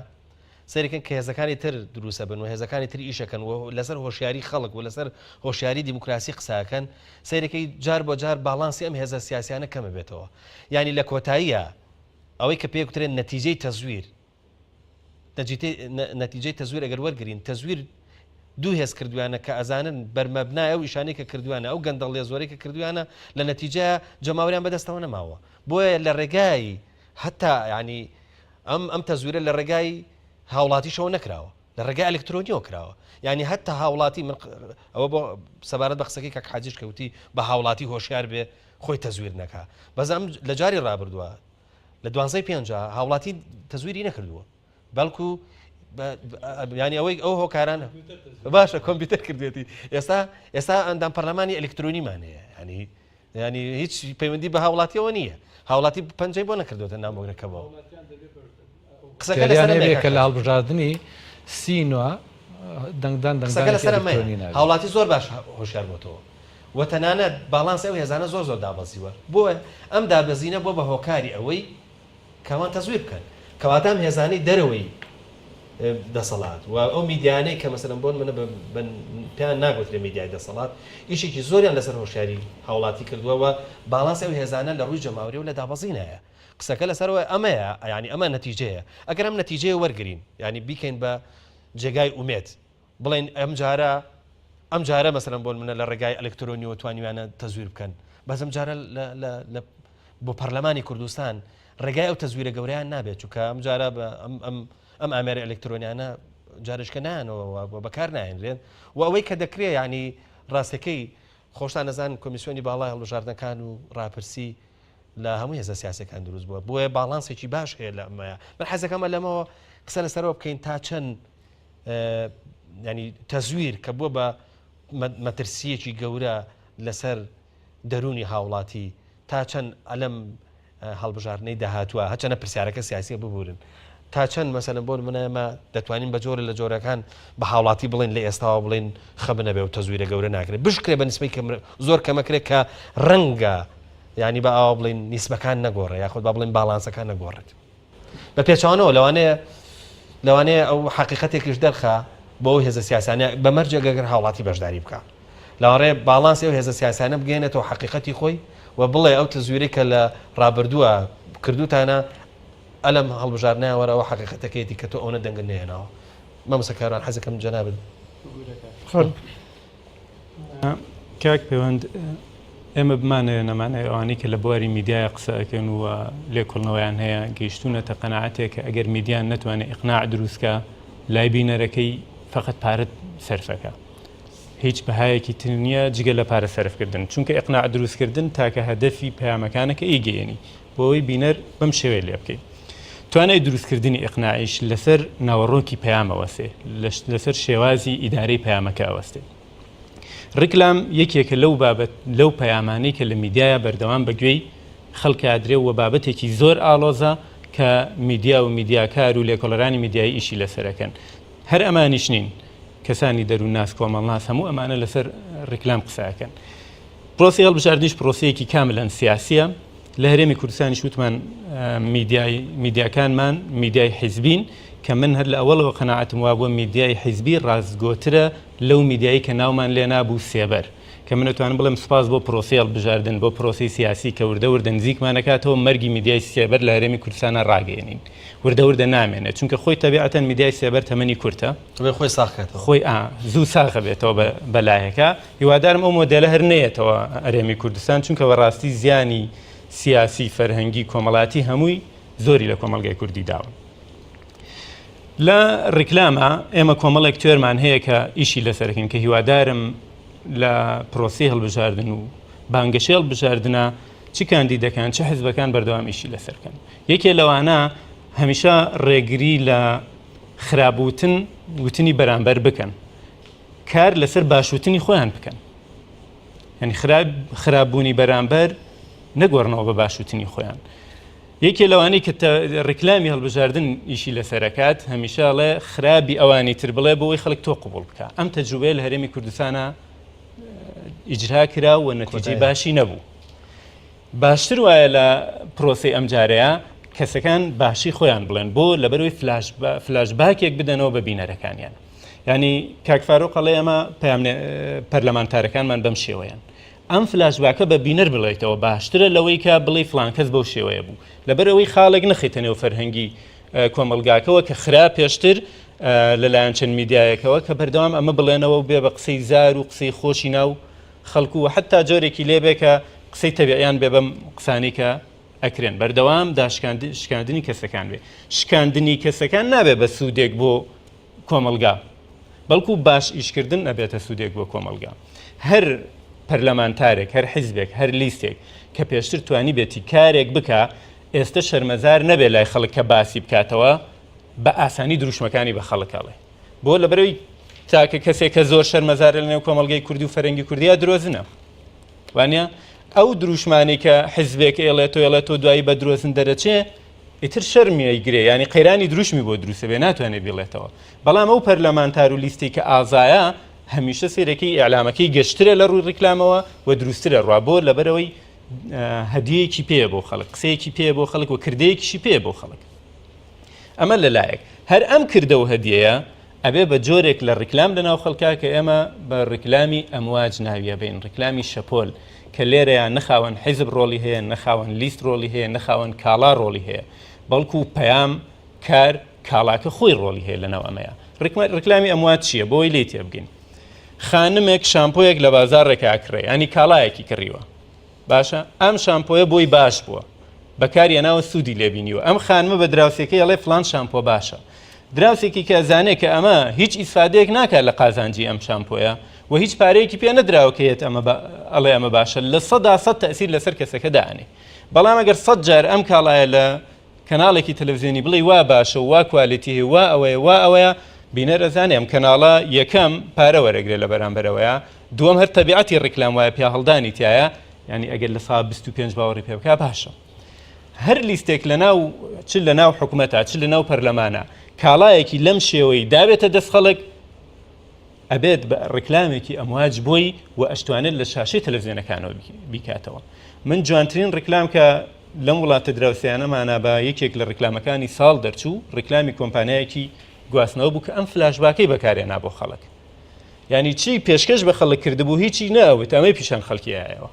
سەیرکەن کە هێزەکانی تر دروسە بن و هێزەکانی تر ئیشەکەن و لەسەر هۆشیاری خەڵک و لەسەر هۆشیاری دیموکراسی قساکەن سەیرەکەی جار بۆ جار باڵانسی ئەم هێزە سیاسیانە کەمە بێتەوە ینی لە کۆتاییە ئەوەی کە پێکوترێن نەتیجەی تەزویر نەتیجەی تەزویر ئەگەر وەرگین تەزویر دوو هێز کردویانە کە ئەزانن بەرمەبنای ئەو ئیشانەی کە کردویانە ئەو گەندەڵیە زۆرەی کە کردویانە لە نەتیجە جەماوەریان بەدەستەوە نەماوە بۆیە لە ڕێگای هەتا ینی ئەم ئەم تەزویرە لە ڕێگای هاوڵاتیشەوە نەکراوە لە ڕێگای ئەلکترۆنیەوە کراوە یعنی هەتا هاوڵاتی من ئەوە بۆ سەبارەت بە قسەکەی کاک حاجیش کەوتی بە هاوڵاتی هۆشیار بێ خۆی تەزویر نەکا بەس ئەم لە جاری ڕابردووە لە دوانزەی پێنجا هاوڵاتی تەزویری نەکردووە بەڵکو ینی ئەوەی ئەو هۆکارانە باشە کۆمپیوتەر کردێتی ئێستا ئێستا ئەندام پەرلەمانی ئەلکترۆنیمان هەیە ینی ینی هیچ پەیوەندی بە هاوڵاتیەوە نییە هاوڵاتی پەنجەی بۆ نەکردوێتە نامۆگرەکەەوە قسەکە لەسەر کە لە هەڵبژاردننی سینوە دەنگدان دەنگدان لەسەر هاوڵاتی زۆر باش هۆشیار بۆتەوە و تەنانەت باڵانسی ئەو هێزانە زۆر زۆر دابەزیوە بۆ ئەم دابەزینە بۆ بە هۆکاری ئەوەی کەوان تەزویر بکەن کەواتە ئەم هێزانەی دەرەوەی دەسەڵات و ئەو میدیانەی کە مەسەلەن بۆن منە پێیان ناگوترێ میدیای دەسەڵات ئیشێکی زۆریان لەسەر هۆشیاری هاوڵاتی کردووە و باڵانسی ئەو هێزانە لە ڕووی جەماوەریەوە لە دابەزینایە قسەکە لەسەرەوە ئەمەیە ینی ئەمە نەتیجەیە ئەگەر ئەم نەتیجەیە وەرگین ینی بیکەین بە جێگای ئومێد بڵێن ئەم جارە ئەم جارە مەسەلەن بۆن منە لە ڕێگای ئەلکترۆنیەوە توانیویانە تەزویر بکەن بەس ئەم جارە لە بۆ پەرلەمانی کوردستان ڕێگای ئەو تەزویرە گەورەیان نابێت چونکە ئەم جارە ئەم ئەم ئەم ئامێرە ئەلکترۆنیانە جارشکە نایەنەوە و بەکار نایەنرێن و ئەوەی کە دەکرێت ینی ڕاستەکەی خۆشتان نەزان کۆمیسیۆنی باڵای هەڵبژاردنەکان و ڕاپرسی لە هەموو هێزە سیاسەکان دروست بووە بۆیە باڵانسێکی باش هەیە لە ئەمەیە من حەزەکەمە لەمەوە قسە لەسەرەوە بکەین تا چەند ینی تەزویر کە بووە بە مەترسیەکی گەورە لەسەر دەرونی هاوڵاتی تا چەند ئەلم هەڵبژاردنەی داهاتووە هەچەنە پرسیارەکە سیاسیە ببورن تا چەند مەسەلەن بۆ نمونە ئێمە دەتوانین بە جۆرە لە جۆرەکان بە هاوڵاتی بڵێن لە ئێستاوە بڵێن خەم نەبێ و تەزویرە گەورە ناکرێت بشکرێ بە نسبەی کەم زۆر کەمەکرێت کە ڕەنگە ینی بە ئاوا بڵین نیسبەکان نەگۆڕێ یاخود با بڵێن باڵانسەکان نەگۆڕێت بە پێچەوانەوە لەوانەیە لەوانەیە ئەو حەقیقەتێکیش دەرخا بۆ ئەو هێزە سیاسانە بە مەرجێک ئەگەر هاوڵاتی بەشداری بکا لەوانەیە باڵانسی ئەو هێزە سیاسانە بگەێنێتەوە حەقیقەتی خۆی و بڵێ ئەو تەزویرەی کە لە ڕابردووە کردوتانە ئەلم هەڵبژاردنیان وەرە ئەوە حەقیقەتەکەیەتی کە تۆ ئەوەنە دەنگت نەهێناوە مامۆستا کاروان حەزەکەم جەنابت کاک پەیوەند ئێمە بمانەوێ نەمانەوێ ئەوانەی کە لە بواری میدیایە قسە ئەکەن و لێکۆڵنەوەیان هەیە گەیشتوونەتە قەناعەتێک کە ئەگەر میدیا نەتوانێت ئیقناع دروستکە لای بینەرەکەی فقط پارەت سەرفەکە هیچ بەهایەکی تر نییە جگە لە پارە سەرفکردن چونکە ئیقناع دروستکردن تاکە هەدەفی پەیامەکانە کە ئیگەیەنی بۆ ئەوەی بینەر بەم شێوەیە لێ بکەی. توانای دروستکردنی ئیقناعیش لەسەر ناوەڕۆکی پەیام ئەوەستێ، لەسەر شێوازی ئیدارەی پەیامەکە ئەوەستێ. ڕیکلام یەکێکە لەو بابەت لەو پەیامانەی کە لە میدیایا بەردەوام بە گوێی خەڵکا درێ و بابەتێکی زۆر ئاڵۆزە کە میدیا و میدیاکار و لێکۆڵەرانی میدیایی ئیشی لەسەر ئەکەن. هەر ئەمانیش نین، کەسانی دەروونناس، کۆمەڵناس هەموو ئەمانە لەسەر ڕیکلام قسە ئەکەن. پرۆسەی هەڵبژاردنیش پرۆسەیەکی کاملەن سیاسییە. لە هەرێمی کوردستانیش وتمان میدیای میدیاکانمان میدیای حیزبین کە من هەر لە ئەوەڵەوە قەناعەتم وابووە میدیای حیزبی ڕاستگۆترە لەو میدیایی کە ناومان لێ نابوو سێبەر کە من ئەتوانم بڵێم سوپاس بۆ پرۆسەی هەڵبژاردن بۆ پرۆسەی سیاسی کە وردە وردە نزیکمان ئەکاتەوە مەرگی میدیای سێبەر لە هەرێمی کوردستانا ڕاگەیەنین وردە وردە نامێنێت چونکە خۆی تەبیعەتەن میدیای سێبەر تەمەنی کورتە دەبێ خۆی ساغ کاتەوە. خۆی ئا زوو ساغ ئەبێتەوە بە بە لایەکا هیوادارم ئەو مۆدێلە هەر نەیەتەوە هەرێمی کوردستان چونکە بەڕاستی زیانی سیاسی فەرهەنگی کۆمەڵاتی هەمووی زۆری لە کۆمەڵگای کوردی داوە. لە ڕیکلامە ئێمە کۆمەڵێک تێرمان هەیە کە ئیشی لەسەرەکەین کە هیوادارم لە پرۆسی هەڵبژاردن و بانگەشەی هەڵبژاردنە چ کاندیدەکان چ حزبەکان بەردەوام ئیشی لەسەر بکەن یەکێ لەوانە هەمیشە ڕێگری لە خراپ وتن وتنی بەرامبەر بکەن کار لەسەر باشوتنی خۆیان بکەن یعنی خراپ خراپبوونی بەرامبەر نەگۆڕنەوە بە باشوتنی خۆیان یەکێ لەوانەی کە ڕیکلامی هەڵبژاردن ئیشی لەسەرەکات هەمیشە ئەڵێ خرابی ئەوانی تر بڵێ بۆی خەڵک تۆ قبوڵ بکە ئەم تەجروبەیە لە هەرێمی کوردستانە ئیجرا کرا و نەتیجەی باشی نەبوو باشتر وایە لە پرۆسی ئەمجارەیە کەسەکان باشی خۆیان بڵێن بۆ لەبەرەوەی فلاش باکێک بدەنەوە بە بینەرەکانیان ینی کاک فاروق ئەڵێ ئەمە پەیام پەرلەمانتارەکانمان بەم شێوەیەن ئەم فلاشباکە بە بینەر بڵێیتەوە باشترە لەوەی کە بڵێی فڵان کەس بەو شێوەیە بوو. لەبەر ئەوەی خاڵێک نەخەیتە نێو فەرهەنگی کۆمەڵگاکەوە کە خرا پێشتر لەلایەن چەند میدیایەکەوە کە بەردەوام ئەمە بڵێنەوە و بێ بە قسەی زار و قسەی خۆشی ناو خەڵک و حتا جۆرێکی لێبێ کە قسەی تەبیعیان بێ بەم قسانەی کە ئەکرێن بەردەوام داشکاندنی کەسەکان بێ شکاندنی کەسەکان نابێ بە سوودێک بۆ کۆمەڵگا، بەڵکو باش ئیشکردن ئەبێتە سوودێک بۆ کۆمەڵگا. هەر پەرلەمانتارێک، هەر حیزبێک، هەر لیستێک کە پێشتر توانیبێتی کارێک بکا، ئێستە شەرمەزار نەبێ لای خەڵک کە باسی بکاتەوە، بە ئاسانی دروشمەکانی بە خەڵک ئەڵێ. بۆ؟ لەبەرئەوەی تاکە کەسێک کە زۆر شەرمەزارە لەنێو کۆمەڵگەی کوردی و فەرەنگی کوردیا درۆزنە. وانە؟ ئەو دروشمانەی کە حیزبێک ئێڵێتۆ ئێڵێتۆ دوایی بە درۆزن دەرەچێ، ئیتر شەرمی ئەیگرێ یانی قەیرانی دروشمی بۆ دروستە بێ ناتوانێ بیڵێتەوە بەڵام ئەو پەرلەمانتار و لیستی کە ئازایە هەمیشە سێرەکەی ئیعلامەکەی گەشترە لە ڕووی ڕیکلامەوە و دروسترە ڕوا بۆ لەبەرەوەی هەدیەیەکی پێیە بۆ خەڵک قسەیەکی پێیە بۆ خەڵک و کردەیەکیشی پێیە بۆ خەڵک ئەمە لەلایەک هەر ئەم کردە و هەدیەیە ئەبێ بە جۆرێک لە ڕیکلام لە ناو خەڵکا کە ئێمە بە ڕیکلامی ئەمواج ناوی ئەبەین، ڕیکلامی شەپۆل، کە لێرەیا نە خاوەن حیزب ڕۆڵی هەیە، نە خاوەن لیست ڕۆڵی هەیە، نە خاوەن کاڵا ڕۆڵی هەیە، بەڵکو پەیام، کار، کاڵاکە خۆی ڕۆڵی هەیە لە ناو ئەمەیا. ڕیکلامی ئەمواج چییە؟ بۆ ئەوەی لێی تێبگەین. خانمێک شامپۆیەک لە بازاڕێکا ئەکڕێ، یانی کاڵایەکی کڕیوە. باشە ئەم شامپۆیە بۆی باش بووە بەکاری هێناوە سوودی لێ بینیوە ئەم خانمە بە دراوسێکەی ئەڵێ فلان شامپۆ باشە دراوسێکی کە ئەزانێ کە ئەمە هیچ ئیسفادەیەک ناکات لە قازانجی ئەم شامپۆیە و هیچ پارەیەکی پێ نەدراوە کە یەت ئەمە ئەڵێ ئەمە باشە 100% تەسیر لەسەر کەسەکە دانێ بەڵام ئەگەر سەد جار ئەم کاڵایە لە کەناڵێکی تەلەفزیۆنی بڵێی وا باشە و وا quality هەیە وا ئەوەیە وا ئەوەیە بینەر ئەزانێ ئەم کەناڵە یەکەم پارە وەرەگرێ لە بەرامبەرەوەیە دووەم هەر تەبیعەتی ڕیکلام وایە پیاهەڵدانی تایە یعنی ئەگەر لە سا 25 باوەڕی پێ بکا باشە هەر لیستێک لە ناو چ لە ناو حکومەتە چ لە ناو پەرلەمانە کاڵایەکی لەم شێوەی دابێتە دەست خەڵک ئەبێت بە ڕیکلامێکی ئەمواج بۆی و ئەشتوانێت لە شاشەی تەلەفزیۆنەکانەوە بیکاتەوە. من جوانترین ڕیکلام کە لەم وڵاتە دراوسێیانەمانا بە یەکێک لە ڕیکلامەکانی ساڵ دەرچوو، ڕیکلامی کۆمپانیایەکی گواستنەوە بوو کە ئەم فلاشباکەی بەکارهێنا بۆ خەڵک. یانی چی پێشکەش بە خەڵک کردبوو هیچی نەئەوت ئەمەی پیشان خەڵکی ئایەوە.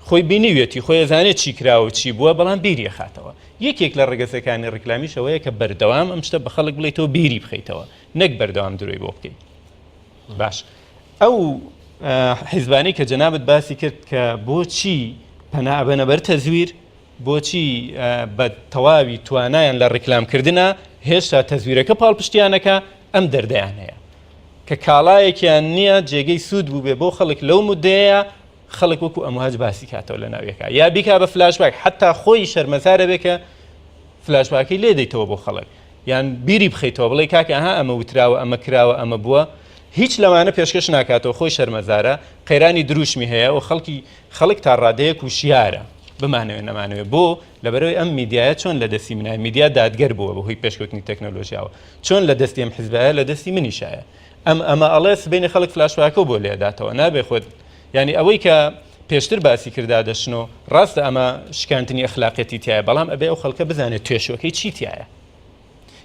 خۆی بینیویەتی خۆی ئەزانێت چی کراوە و چی بووە بەڵام بیری ئەخاتەوە. یەکێک لە ڕەگەزەکانی ڕیکلامیش ئەوەیە کە بەردەوام ئەم شتە بە خەڵک بڵێیتەوە بیری بخەیتەوە. نەک بەردەوام درۆی بۆ بکەی باش ئەو حیزبانەی کە جەنابت باسی کرد کە بۆچی پەنا ئەبەنە بەر تەزویر بۆچی بە تەواوی توانایان لە ڕیکلامکردە هێشتا تەزویرەکە پاڵپشتیانەکە ئەم دەردەیان هەیە کە کاڵایەکیان نییە جێگەی سوود بوو بێ بۆ خەڵک لەو مدەیە خەڵک وەکو ئەمواج باسی کاتەوە لە ناویەکە یا بیکا بە فلاشباک حتا خۆی شەرمەزارە بێ کە فلاشباکەی لێ دەیتەوە بۆ خەڵک یان بیری بخەیتەوە بڵێ کاکە ئەها ئەمە وتراوە ئەمە کراوە ئەمە بووە. هیچ لەمانە پێشکەش ناکاتەوە خۆی شەرمەزارە قەیرانی دروشمی هەیە و خەڵکی خەڵک تا ڕادەیەک وشیارە بمانەوێ نەمانەوێ بۆ لەبەرەوەی ئەم میدیایە چۆن لە دەستی منایە میدیا دادگەر بووە بەهۆی پێشکەوتنی تەکنەلۆژیاوە چۆن لە دەستی ئەم حزبایە لە دەستی منیشایە ئەم ئەمە ئەڵێ سبەینێ خەڵک فلاشباکەو بۆ لێداتەوە نابێ خۆت یعنی ئەوەی کە پێشتر باسی کردا دەشنۆ ڕاستە ئەمە شکاندنی ئەخلاقیەتی تایە بەڵام ئەبێ ئەو خەڵکە بزانێت توێشەکەی چی تایە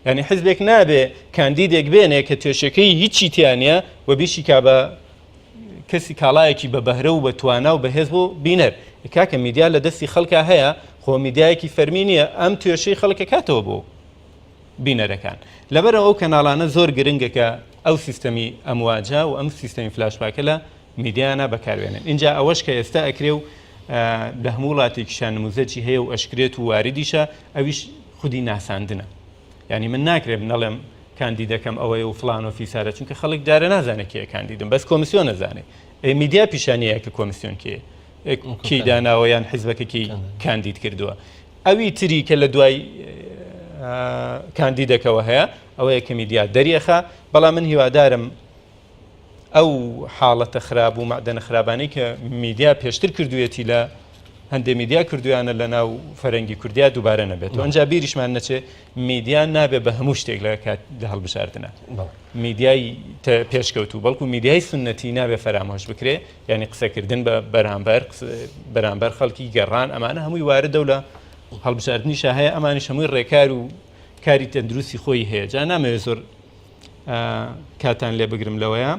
یعنی حزبێک نابێ کاندیدێک بێنێ کە توێشەکەی هیچی تیا نییە و بیشی کا بە کەسی کاڵایەکی بە بەهرە و بە توانا و بەهێز بۆ بینەر کاکە میدیا لە دەستی خەڵکا هەیە خۆ میدیایەکی فەرمی نییە ئەم توێشەی خەڵکە کاتەوە بۆ بینەرەکان لەبەرەوە ئەو کەناڵانە زۆر گرنگە کە ئەو سیستەمی ئەمواجە و ئەم سیستەمی فلاشباکە لە میدیانە بەکاروێنن اینجا ئەوەش کە ئێستا ئەکرێ و لە هەموو وڵاتێکیشا نموزەجی هەیە و ئەشکرێت و واردیشە ئەویش خودی ناساندنە یانی من ناکرێت نەڵێم کاندیدەکەم ئەوەیە و فڵان و فیسارە چونکە خەڵک جارە نازانێت کێ کاندیدم بەس کۆمیسیۆن نەزانێ ئەی میدیا پیشانیە کە کۆمیسیۆن کێ کێی داناوە یان حیزبەکە کێی کاندید کردووە ئەوی تری کە لە دوای کاندیدەکەوە هەیە ئەوەیە کە میدیا دەریەخە بەڵام من هیوادارم ئەو حاڵەتە خراپ و مەعدەنە خراپانەی کە میدیا پێشتر کردوویەتی لە هەندێ میدیا کردویانە لە ناو فەرەنگی کوردیا دووبارە نەبێتەوە ئەنجا بیریشمان نەچێ میدیا نابێ بە هەموو شتێک لە کات لە هەڵبژاردنە میدیای پێشکەوتوو بەڵکو میدیای سنەتی نابێ فەرامۆش بکرێ یعنی قسەکردن بە بەرامبەر بەرامبەر خەڵکی گەڕان ئەمانە هەمووی واردە و لە هەڵبژاردنیشا هەیە ئەمانیش هەمووی ڕێکار و کاری تەندروستی خۆی هەیە جا نامەوێت زۆر کاتان لێ بگرم لەوەیە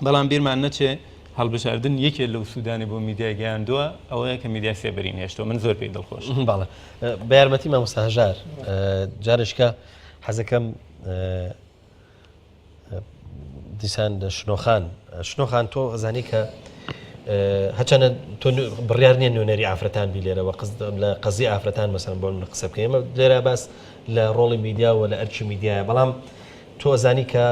بەڵام بیرمان نەچێ هەڵبژاردن یەکێ لەو سوودانی بۆ میدیای گەیاندووە ئەوەیە کە میدیای سێبەری نێشتەوە من زۆر پێی دڵخۆش بەڵێ بە یارمەتی مامۆستا هەژار جارێکە حەزەکەم دیسان شنۆخان شنۆخان تۆ ئەزانی کە هەچەنە تۆ بڕیار نییە نوێنەری ئافرەتان بی لێرەوە لە قەزی ئافرەتان مەسەن بۆ من قسە بکەین ئێمە لێرە باس لە ڕۆڵی میدیا و لە ئەرکی میدیایە بەڵام تۆ ئەزانی کە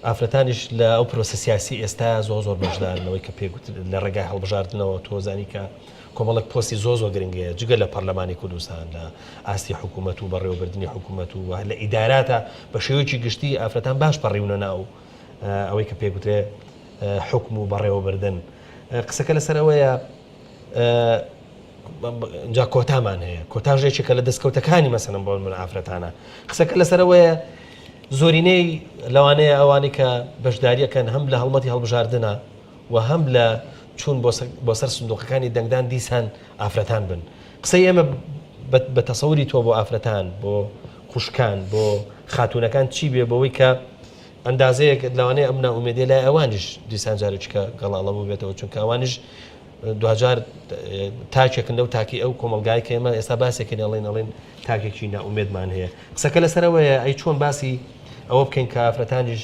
ئافرەتانیش لە ئەو پرۆسە سیاسی ئێستا زۆر زۆر بەشدارنەوەی کە پێگوت لە ڕێگای هەڵبژاردنەوە تۆ زانی کە کۆمەڵک پۆستی زۆر زۆر گرنگەیە جگە لە پەرلەمانی کوردستان لە ئاستی حکوومەت و بەڕێوەبردنی حکوومەت و لە ئیداراتە بە شێوەیەکی گشتی ئافرەتان باش پەڕیونە ناو ئەوەی کە پێگوترێ حکم و بەڕێوەبردن قسەکە لەسەر ئەوەیە جا کۆتامان هەیە کۆتاژ یەکێکە لە دەستکەوتەکانی مەسەلەن بۆ من ئافرەتانە قسەکە لەسەرەوەیە زۆرینەی لەوانەیە ئەوانی کە بەشداریەکەن هەم لە هەڵمەتی هەڵبژاردنە و هەم لە چوون بۆ سەر سندوقەکانی دەنگدان دیسان ئافرەتان بن قسەی ئێمە بە تەسەوری تۆ بۆ ئافرەتان بۆ خوشکان بۆ خاتونەکان چی بێ بەوەی کە ئەندازەیەک لەوانەیە ئەم نائومێدیە لای ئەوانیش دیسان جارێکیکە گەڵاڵە بووبێتەوە چونکە ئەوانیش دواجار تاکێکن لەو تاکی ئەو کۆمەلگای کە ئێمە ئێستا باسێکن ئەڵێن ئەڵێن تاکێکی نائومێدمان هەیە قسەکە لەسەرەوەیە ئەی چۆن باسی ئەوە بکەین کە ئافرەتانیش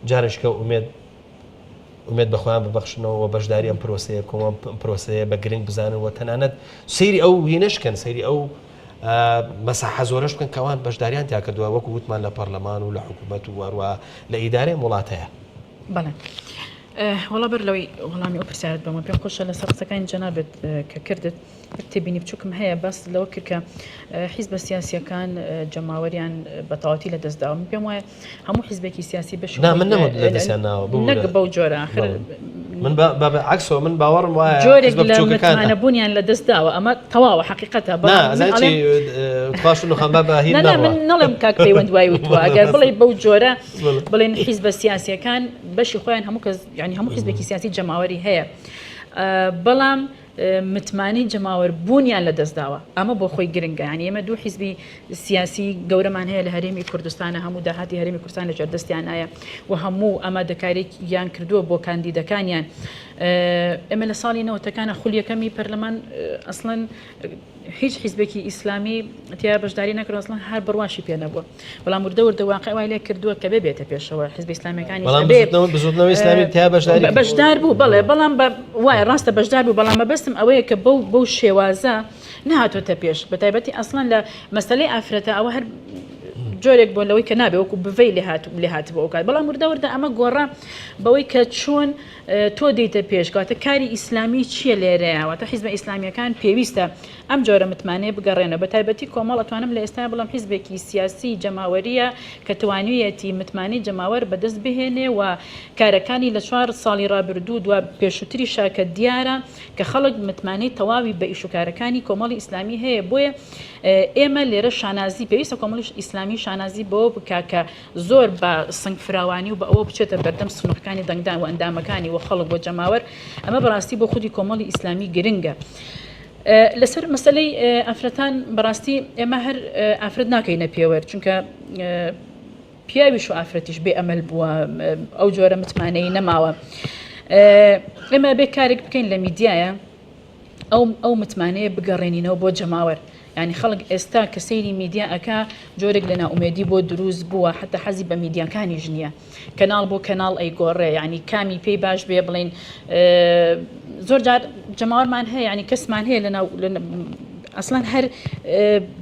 جارێکیکە ئومێد ئومێد بە خۆیان ببەخشنەوە و بەشداری ئەم پرۆسەیە بکەن و ئەم پرۆسەیە بە گرنگ بزانن و تەنانەت سەیری ئەو هینەش کەن سەیری ئەو مەساحە زۆرەش بکەن کە ئەوان بەشداریان تیا کردووە وەکو وتمان لە پەرلەمان و لە حکوومەت و هەروە لە ئیدارەی ئەم وڵاتەیە. بەڵێ وەڵا بەر لەوەی وەڵامی ئەو پرسیارت بەمە پێم خۆشە لەسەر قسەکانی جەنابت کە کردت یەک تێبینی بچووکم هەیە باس لەوە کرد کە حیزبە سیاسیەکان جەماوەریان بە تەواوەتی لە دەست داوە من پێم وایە هەموو حیزبێکی سیاسی بەشی نا من نەموت لە دەستیان ناوە ببورە. نەک بەو جۆرە ئاخر بەڵێ. من بە بە عەکسەوە من باوەڕم وایە جۆرێک حیزبە لە بچووکەکان متمانە بوونیان لە دەست داوە ئەمە تەواوە حەقیقەتە نا بەڵام من ئەزانی چی ئەڵێم تخوا شنو خان با بە هین نا نا نەڕوا من نەڵێم کاک پەیوەند وای وتووە ئەگەر بڵێ بەو جۆرە بەڵێ. بڵێن حیزبە سیاسیەکان بەشی خۆیان هەموو کەس یعنی هەموو حیزبێکی سیاسی جەماوەری هەیە بەڵام متمانەی جەماوەر بوونیان لەدەستداوە، ئەمە بۆ خۆی گرنگە، یانی ئێمە دوو حیزبی سیاسی گەورەمان هەیە لە هەرێمی کوردستانە، هەموو داهاتی هەرێمی کوردستان لەژێر دەستیانایە و هەموو ئامادەکارییان کردووە بۆ کاندیدەکانیان. ئێمە لە ساڵی نەوەتەکانە خولی یەکەمی پەرلەمان ئەسڵەن هیچ حیزبێکی ئیسلامی تیا بەشداری نەکردووە، ئەسڵەن هەر بڕواشی پێ نەبووە، بەڵام وردە وردە واقع وای لێ کردووە کە بێ بێتە پێشەوە حیزبی ئیسلامیەکانیش بەڵام ئەبێ بزوتنەوە بزوتنەوەی ئیسلامی تیا بەشداری کرد. بەشدار بوو بەڵێ بەڵام بە وایە ڕاستە بەشدار بوو بەڵام مەبەستم ئەوەیە کە بەو بەو شێوازە نەهاتۆتە پێش بە تایبەتی ئەسڵەن لە مەسەلەی ئافرەتە ئەوە هەر. جۆرێک بۆ لەوەی کە نابێ وەکو بڤەی لێهات لێهاتبوو ئەو کات بەڵام وردە وردە ئەمە گۆڕا بەوەی کە چۆن تۆ دێیتە پێش کەواتە کاری ئیسلامی چییە لێرەیە واتە حیزبە ئیسلامیەکان پێویستە ئەم جۆرە متمانەیە بگەڕێنەوە بە تایبەتی کۆمەڵ ئەتوانم لە ئێستا بڵێم حیزبێکی سیاسی جەماوەریە کە توانیویەتی متمانەی جەماوەر بەدەست بهێنێ و کارەکانی لە چوار ساڵی ڕابردوو دوا پێشووتریشا کە دیارە کە خەڵک متمانەی تەواوی بە ئیشوکارەکانی کۆمەڵی ئیسلامی هەیە بۆیە ئێمە لێرە شانازی پێویستە کۆمەڵی ئیسلامی شانازی بەوە بکا کە زۆر بە سنگ فراوانی و بە ئەوە بچێتە بەردەم سنوقەکانی دەنگدان و ئەندامەکانی و خەڵک و جەماوەر ئەمە بەڕاستی بۆ خودی کۆمەڵی ئیسلامی گرنگە. لەسەر مەسلەی ئافرەتان بەڕاستی ئێمە هەر ئافرەت ناکەینە پێوەر چونکە پیاویش و ئافرەتیش بێ ئەمەل بووە ئەو جۆرە متمانەی نەماوە ئێمە بێ کارێک بکەین لە میدیایە ئەو ئەو متمانەیە بگەڕێنینەوە بۆ جەماوەر یانی خەڵک ئێستا کە سەیری میدیا ئەکا جۆرێک لە نائومێدی بۆ دروست بووە حتا حەزی بە میدیاکانیش نییە کەناڵ بۆ کەناڵ ئەیگۆڕێ یعنی کامی پێی باش بێ بڵین زۆر جار جەماوەرمان هەیە ینی کەسمان هەیە لە ناو ئەسڵەن هەر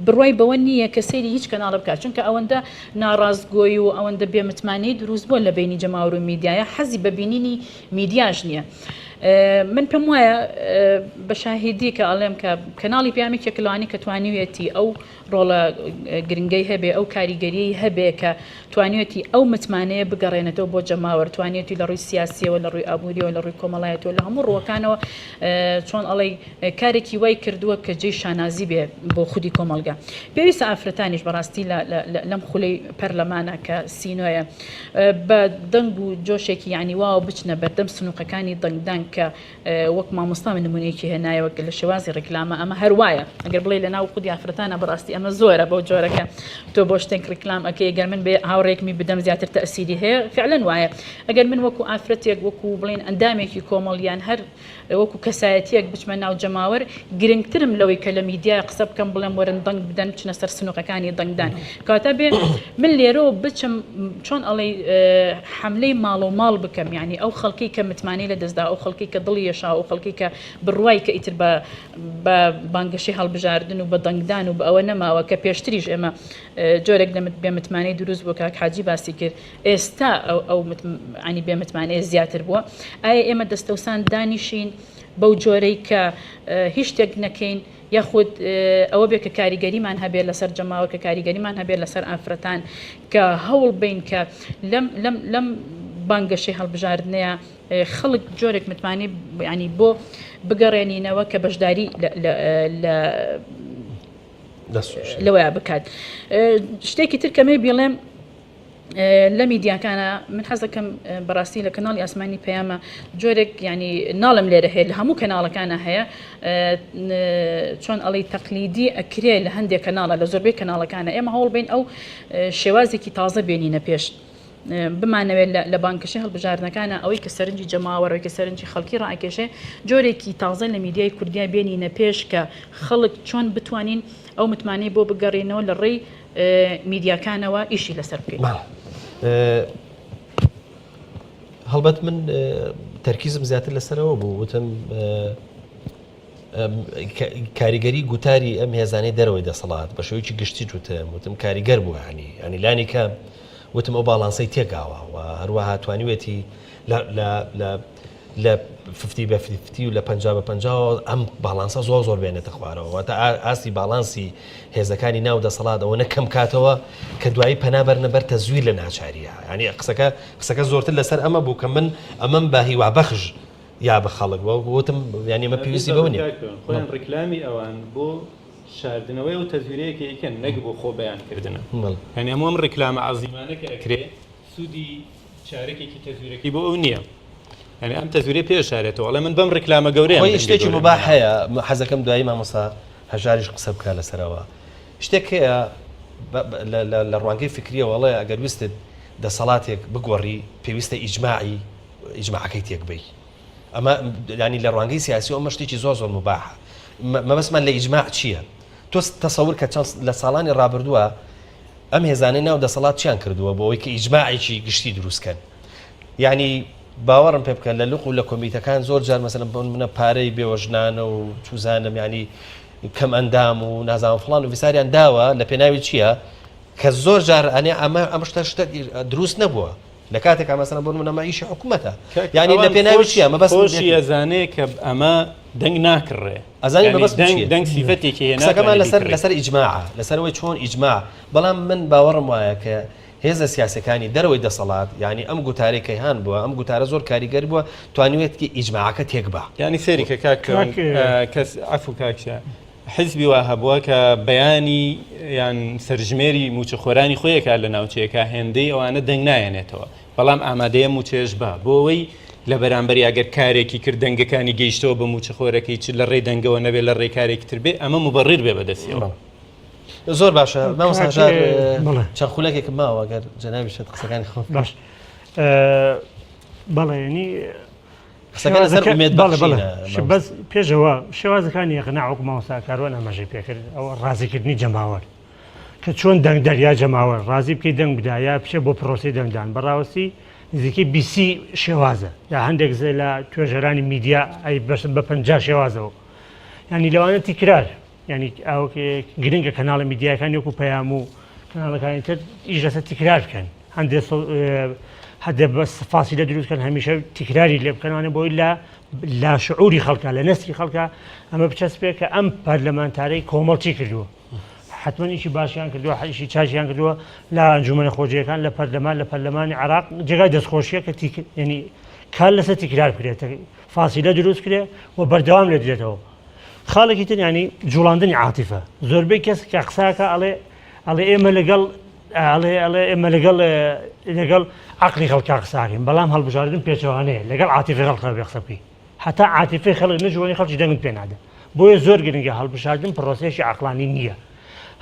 بڕوای بەوە نییە کە سەیری هیچ کەناڵە بکات چونکە ئەوەندە ناڕاستگۆی و ئەوەندە بێمتمانەی دروست بووە لە بینی جەماوەر و میدیایە حەزی بە بینینی میدیاش نییە. من پێم وایە بە شاهیدی کە ئەڵێم کە کەناڵی پەیام یەکێکە لەوانەی کە توانیویەتی ئەو ڕۆڵە گرنگەی هەبێ ئەو کاریگەریەی هەبێ کە توانیویەتی ئەو متمانەیە بگەڕێنێتەوە بۆ جەماوەر توانیویەتی لە ڕووی سیاسیەوە لە ڕووی ئابووریەوە لە ڕووی کۆمەڵایەتەوە لە هەموو ڕووەکانەوە چۆن ئەڵێی کارێکی وای کردووە کە جێی شانازی بێ بۆ خودی کۆمەڵگە. پێویستە ئافرەتانیش بەڕاستی لەم خولەی پەرلەمانە کە سینۆیە بە دەنگ و جۆشێکی یعنی واوە بچنە بەردەم سنوقەکانی دەنگدان کە وەک مامۆستا من نمونەیەکی هێنایەوە کە لە شێوازی ڕیکلامە ئەمە هەر وایە ئەگەر بڵێ لە ناو خودی ئافرەتانە بەڕاستی ئەمە زۆرە بەو جۆرەکە تۆ بۆ شتێک ڕیکلام ئەکەی گەر من بێ هاوڕێکمی بدەم زیاتر تەسیری هەیە فعلەن وایە ئەگەر من وەکو ئافرەتێک وەکو بڵێن ئەندامێکی کۆمەڵ یان هەر وەکو کەسایەتیەک بچمە ناو جەماوەر گرنگترم لەوەی کە لە میدیا قسە بکەم بڵێم وەرن دەنگ بدەن بچنە سەر سنوقەکانی دەنگدان کەواتە بێ من لێرەوە بچم چۆن ئەڵێی حەملەی ماڵ و ماڵ بکەم یعنی ئەو خەڵکی کە متمانەی لە دەستدا ئەو خەڵکی کە دڵی یەشا ئەو خەڵکی کە بڕوای کە ئیتر بە بە بانگەشەی هەڵبژاردن و بە دەنگدان و بە ئەوە نەماوە کە پێشتریش ئێمە جۆرێک لە بێ متمانەی دروست بوو کاک حاجی باسی کرد ئێستا ئەو ئەو عنی بێ متمانەیە زیاتر بووە ئایا ئێمە دەستەوسان دانیشین بەو جۆرەی کە هیچ شتێک نەکەین یاخود ئەوە بێ کە کاریگەریمان هەبێت لەسەر جەماوەر کە کاریگەریمان هەبێت لەسەر ئافرەتان کە هەوڵ بین کە لەم لەم لەم بانگەشەی هەڵبژاردنەیە خەڵک جۆرێک متمانەی ینی بۆ بگەڕێنینەوە کە بەشداری لە لەوەیا بکات شتێکی تر کەمێ بیڵێم لە میدیاکانە من حەز دەکەم بەڕاستی لە کەناڵی ئاسمانی پەیامە جۆرێک ینی ناڵم لێرە هەیە لە هەموو کەناڵەکانە هەیە چۆن ئەڵی تەقلیدی ئەکرێ لە هەندێک کەناڵە لە زۆربەی کەناڵەکانە ئێمە هەوڵ بین ئەو شێوازێکی تازە بێنینە پێش بمانەوێت لە بانکەشی هەڵبژاردنەکانە ئەوەی کە سەرنجی جەماوەرەوەی کە سەرنجی خەڵکی ڕاکێشێ جۆرێکی تازە لە میدیای کوردیا بێنینە پێش کە خەڵک چۆن بتوانین ئەو متمانەی بۆ بگەڕێنەوە لە ڕێی میدیاکانەوە ئیشی لەسەر بکەین. هەڵبەت من تەرکیزم زیاتر لەسەرەوە بوو وتم کاریگەری گوتاری ئەم هێزانەی دەرەوەی دەسەڵات بە شێوەیەکی گشتی وتم وتم کاریگەر بوو ینی ینی لانی کە وتم ئەو باڵانسەی تێکاوە و هەروەها توانیوێتی لە لە fifty بە fifty و لە 50 بە 50 ئەم باڵانسە زۆر زۆر بێنێتە خوارەوە واتە ئاستی باڵانسی هێزەکانی ناو دەسەڵات ئەوە نەکەم کاتەوە کە دوایی پەنا بەرنە بەر تەزویر لە ناچاریە ینی قسەکە قسەکە زۆرتر لەسەر ئەمە بوو کە من ئەمەم بە هیوا بەخش یا بە خەڵک وتم یانی ئەمە پێویستی بەوە نیە. خۆیان ڕیکلامی ئەوان بۆ شاردنەوەی ئەو تەزویرەیە کە ئەیکەن نەک بۆ خۆ بەیان کردنە یانی هەموو ئەم ڕیکلامە عەزیمانە کە ئەکرێ سوودی چارەکێکی تەزویرەکەی بۆ ئەو نییە یانی ئەم تەزویرەی پێ ئەشارێتەوە ئەڵێ من بەم ڕیکلامە گەورەیە خۆی شتێکی مباح هەیە حەزەکەم دوایی مامۆستا هەژاریش قسە بکا لەسەرەوە شتێک هەیە لە ڕوانگەی فکریەوە ئەڵێ ئەگەر ویستت دەسەڵاتێک بگۆڕی پێویستە ئیجماعی ئیجماعەکەی تێک بەی ئەمە ینی لە ڕوانگەی سیاسی ئەمە شتێکی زۆر زۆر مباحە مەبەستمان لە ئیجماع چییە تۆ تەسەور کە چەند لە ساڵانی ڕابردووە ئەم هێزانەی ناو دەسەڵات چیان کردووە بۆ ئەوەی کە ئیجماعێکی گشتی دروستکەن یعنی باوەڕم پێ بکە لە لق و لە کۆمیتەکان زۆر جار مەسەلەن بۆ منە پارەی بێوەژنانە و چوزانم یعنی کەم ئەندام و نازانم فڵان و فیساریان داوە لە پێناوی چییە؟ کە زۆر جار ئەنێ ئەمە ئەم شتە شتە دروست نەبووە لە کاتێکا مەسەلەن بۆ نمونە ئەمە ئیشی حکومەتە یانی لە پێناوی چییە مەبەست خۆشی ئەزانێ کە ئەمە دەنگ ناکڕێ ئەزانی مەبەست چییە دەنگ سیفەتێکی هەیە قسەکەمان لەسەر لەسەر ئیجماعە لەسەر ئەوەی چۆن ئیجماع بەڵام من باوەڕم وایە کە هێزە سیاسەکانی دەرەوەی دەسەڵات یعنی ئەم گوتارەی کەیهان بووە ئەم گوتارە زۆر کاریگەر بووە توانیوێتی ئیجماعەکە تێک با یعنی سەیری کە کاک کەس عەفو کاک حیزبی وا هەبووە کە بەیانی یان سەرژمێری مووچەخۆرانی خۆی ئەکات لە ناوچەیەکا هێندەی ئەوانە دەنگ نایەنێتەوە بەڵام ئامادەیە مووچەیەش با بۆ ئەوەی لە بەرامبەری ئەگەر کارێکی کرد دەنگەکانی گەیشتەوە بە مووچەخۆرەکەی چ لە ڕێی دەنگەوە نەبێ لە ڕێی کارێکی تر بێ ئەمە موبەڕیر بێ بەدەستیەوە. زۆر باشە مامۆستا هەژار چەند خولەکێکم ماوە گەر جەنابیشت قسەکانی خۆ باش بەڵێ ینی قسەکە لەسەر ئومێد بەڵێ بەڵێ بەخشینە بەس پێشەوە شێوازەکانی ئیقناع وەکو مامۆستا کاروان ئاماژەی پێکرد ئەوە ڕازیکردنی جەماوەر کە چۆن دەنگدەر یا جەماوەر ڕازی بکەی دەنگ بدا یا بچێ بۆ پرۆسەی دەنگدان بەڕاوەستی نزیکەی بیسی شێوازە یا هەندێک زێ لە توێژەرانی میدیا ئەی بەس بە 50 شێوازەوە ینی لەوانە تکرار ینی ئەو گرنگە کەناڵە میدیاکان وەکو پەیام و کەناڵەکانی تر ئیش لەسەر تکرار بکەن هەندێک هەندێک بەس فاسیلە دروست کەن هەمیشە تکراری لێ بکەنوانە بۆی لە لا شعوری خەڵکە لە نەستی خەڵکە ئەمە بچەسپێ کە ئەم پەرلەمانتارەی کۆمەڵ چی کردووە حتمما ئیشی باشیان کردووە حیشی چاشیان کردووە لە ئەنجومەنە خۆجێەکان لە پەرلەمان لە پەرلەمانی عراق جێگای دەستخۆشیە کە تیک ینی کار لەسەر تکرار بکرێت فاسیلە دروست کرێ و بەردەوام لێ درێتەوە خاڵێکی تر ینی جوڵاندنی عاتیفە زۆربەی کەس کە قساکە ئەڵێ ئەڵێ ئێمە لەگەڵ ئەڵێ ئەڵێ ئێمە لەگەڵ لەگەڵ عقلی خەڵکا قساکەین بەڵام هەڵبژاردن پێچەوانەیە لەگەڵ عاتیفی خەڵکا بێ قسە بکەی هەتا عاتیفی خەڵک نەجوڵێنی خەڵکی دەنگت پێ نادا بۆیە زۆر گرنگە هەڵبژاردن پرۆسەیەکی عەقڵانی نییە